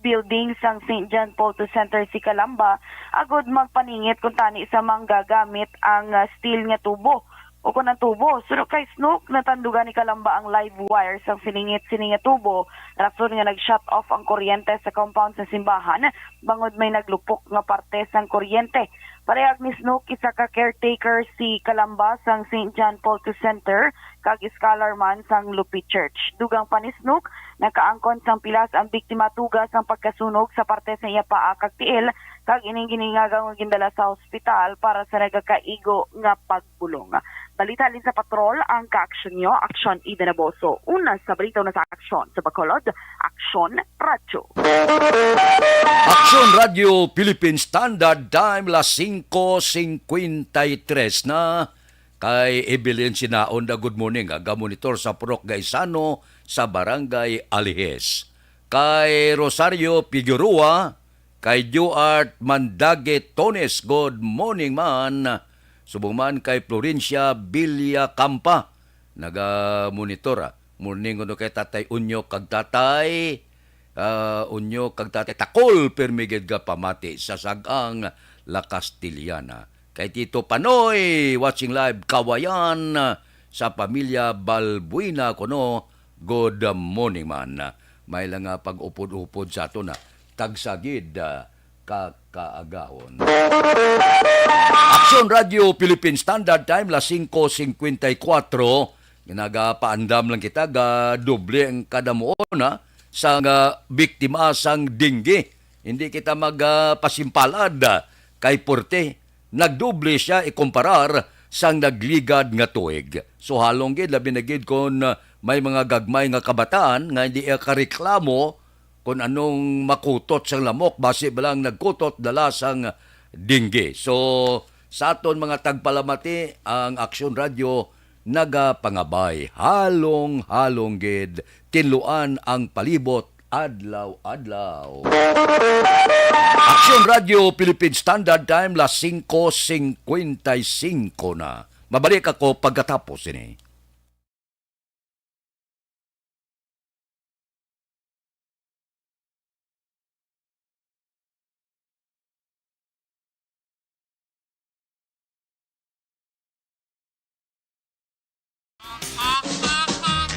building sang Saint John Paul two Center si Calamba agod magpaningit kuntani sa manggagamit ang, ah, steel nga tubo o kon ang tubo. Suno kay Snook, natandugan ni Calamba ang live wire sang siningit sini nga tubo, rason nga nag-shut off ang kuryente sa compound sa simbahan bangod may naglupok nga parte sang kuryente. Parehag ni Snook, isa ka caretaker si Calamba sang Saint John Paul two Center kag scholar man sang Lupi Church. Dugang pa ni Snook, nakaangkon sang pilas ang biktima tuga sang pagkasunog sa parte sa iya paa kag tiil, kag ining giningaga nga gindala sa ospital para sa nagakaigo nga pagbulong. Balita halin sa patrol, ang kaaksyon nyo, Aksyon Ida Naboso. Una sa balita, una sa aksyon sa Bacolod, Aksyon Radyo. Aksyon Radyo Philippine Standard Time, las singko singkwenta y tres na. Kay Evelyn Sinaon, da, good morning, aga monitor sa Purok Gaisano sa Barangay Alijes. Kay Rosario Figueroa, kay Duart Mandage Tones, good morning man. Subong man kay Florencia Villacampa, naga-monitor, ah. Morning kuno kay Tatay Unyo kag Tatay, ah, Unyo kag Tatay Takol, pirmi gid nga pamati sa Sag-ang La Castellana. Kay Tito Panoy, watching live, Kawayan, sa pamilya Balbuena kuno, good morning man. May lang nga pag-upod-upod sa aton, ah. Tagsa gid, ah, ka kaagahon. Aksyon Radyo Philippine Standard Time, las singko singkwenta y kuwatro. Nagapaandam lang kita, ga doble ang kadamuon, ha, sang, ah, biktima sang dengue. Hindi kita mag, ah, pasimpalad, ah, kay porte. Nagdoble siya ikumparar sang nagligad nga tuig. So, halong gid, labi na gid kon, ah, may mga gagmay nga kabataan nga hindi iya kareklamo kon anong makutot sang lamok, basi ba lang nagkutot dala sang dengue. So, sa aton mga tagpalamati, ang Aksyon Radyo nagapangabay halong-halong gid tinluan ang palibot adlaw-adlaw. Aksyon Radyo Philippine Standard Time, las singko singkwenta y singko na. Mabalik ako pagkatapos ini.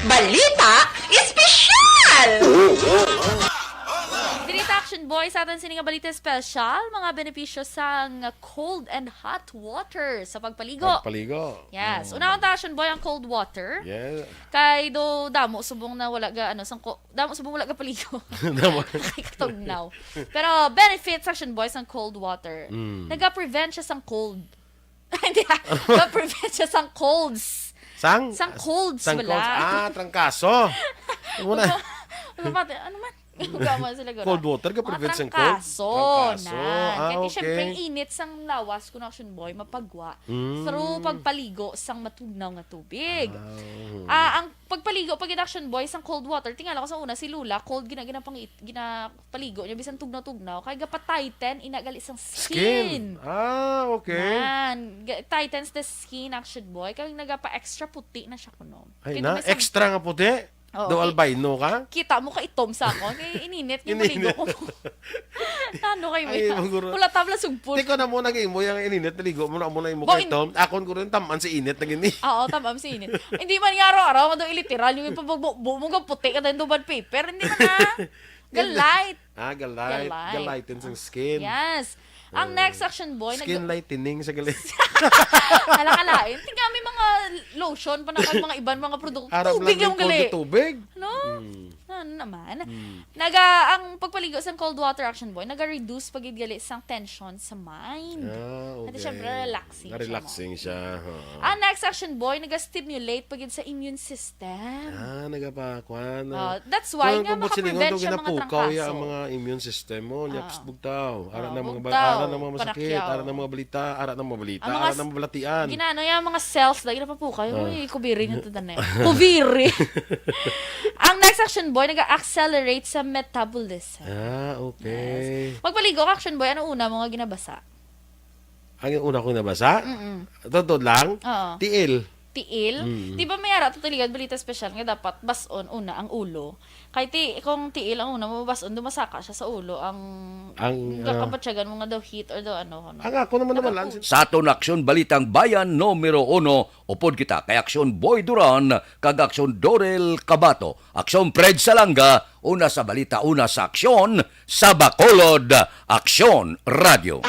Balita Espesyal! Diri ta, Action Boy, sa aton sini nga balita espesyal, mga benepisyo sang cold and hot water sa pagpaligo. Pagpaligo. Yes. Mm. Unahon ta, Action Boy, ang cold water. Yeah. Kay do damo subong na wala ga, ano, sang ko-, damo subong wala ga paligo. Damo. Kay katugnaw. Pero benefits, Action Boy, sang cold water. Mm. Naga-prevent siya sang cold. Hindi, ah. Naga-prevent siya sang colds. Sang? Sang colds, sang bala. Colds. Ah, trangkaso. Ano na? Ano man? Ano man? Hugaman sila gura. Cold water ka, mga prevent sang cold? Trangkaso, trangkaso. Ah, kaya okay. Siyempre, init sang lawas, kun, Action Boy, mapagwa. Mm. Through pagpaligo sang matugnaw nga tubig. Ah, oo. Ah, ang pagpaligo, pag Action Boy, sang cold water, tingala ko sa una, si Lola, cold, gina-, ginapangit-, ginapaligo niya, bisan tugnaw-tugnaw, kay gapa-tighten, ina gali sang skin. Skin. Ah, okay. Nan, ga-, tightens the skin, Action Boy, kay nagapa-extra puti na siya kuno. Ay, kay na, may sam- extra nga puti? Oo, daw ki-, albino ka? Kita mo ka itom sa akon. Kay ininit nga maligo ko. Ininit. Nano kay mo? Ay, yan. Maguro. Pula tabla sugpon. Tiko na mo nag-imo yung ininit, naligo mo na mo na imo. Bo, kay in- itom. Akon guro yung taman si init na gini. Oo, taman si init. Hindi man nga araw-araw, nga daw iliteral, yung ipabugbo mo, nga puti ka dahil duman paper. Hindi man na. Galight. Ah, galight. Galight. Galighten sang skin. Yes. Ang, eh, next, Action Boy, skin nag- lightening sa gali. Hala ka lain. Tingnan, may mga lotion pa na kag mga iban, mga produkto. Aram tubig lang yung gali. Cold tubig. No? Mm. Ano naman? Mm. Naga, ang pagpaligo sang cold water, Action Boy, naga-reduce pa gid gali sang tension sa mind. Ah, At okay. syempre, relaxing siya, Relaxing siya. Oo. Ang next, Action Boy, naga-stimulate pa gid sa immune system. Ah, nagapakwan. Oh, that's why nga makaprevent siya mga Ginapukaw ya trangkaso. Ang mga immune system mo. Nya, Ah. Bugtaw. Ara Ah, na mga bugtaw, ara na mga masakit, panakyaw. Ara na mga balita, ara na mga balita, Ang mga ara s- na mga balatian. Ginano yung mga cells, dahil napapukaw. Ah. Uy, kubiri nga ito na. Kubiri! Ang next, Action Boy, nag-accelerate sa metabolism. Ah, okay. Magpaligo ka, Action Boy, ano una mo nga ginabasa? Ang una kong nabasa? Mm-mm. Totoo lang? Oo. Tiil. Tiil? Mm. Di ba may ara to taligan balita special nga dapat bason una ang ulo? Kay ti kung tiil ang una mo bason, dumasaka siya sa ulo ang Ang, ah, kabatyagan mo nga daw heat or daw ano, ano. Ang ako naman naman lang. Sa aton Aksyon Balitang Bayan numero uno, upod kita kay Aksyon Boy Duran kag Aksyon Dorel Cabato, Aksyon Fred Salanga, una sa balita, una sa aksyon, sa Bacolod, Aksyon Radio.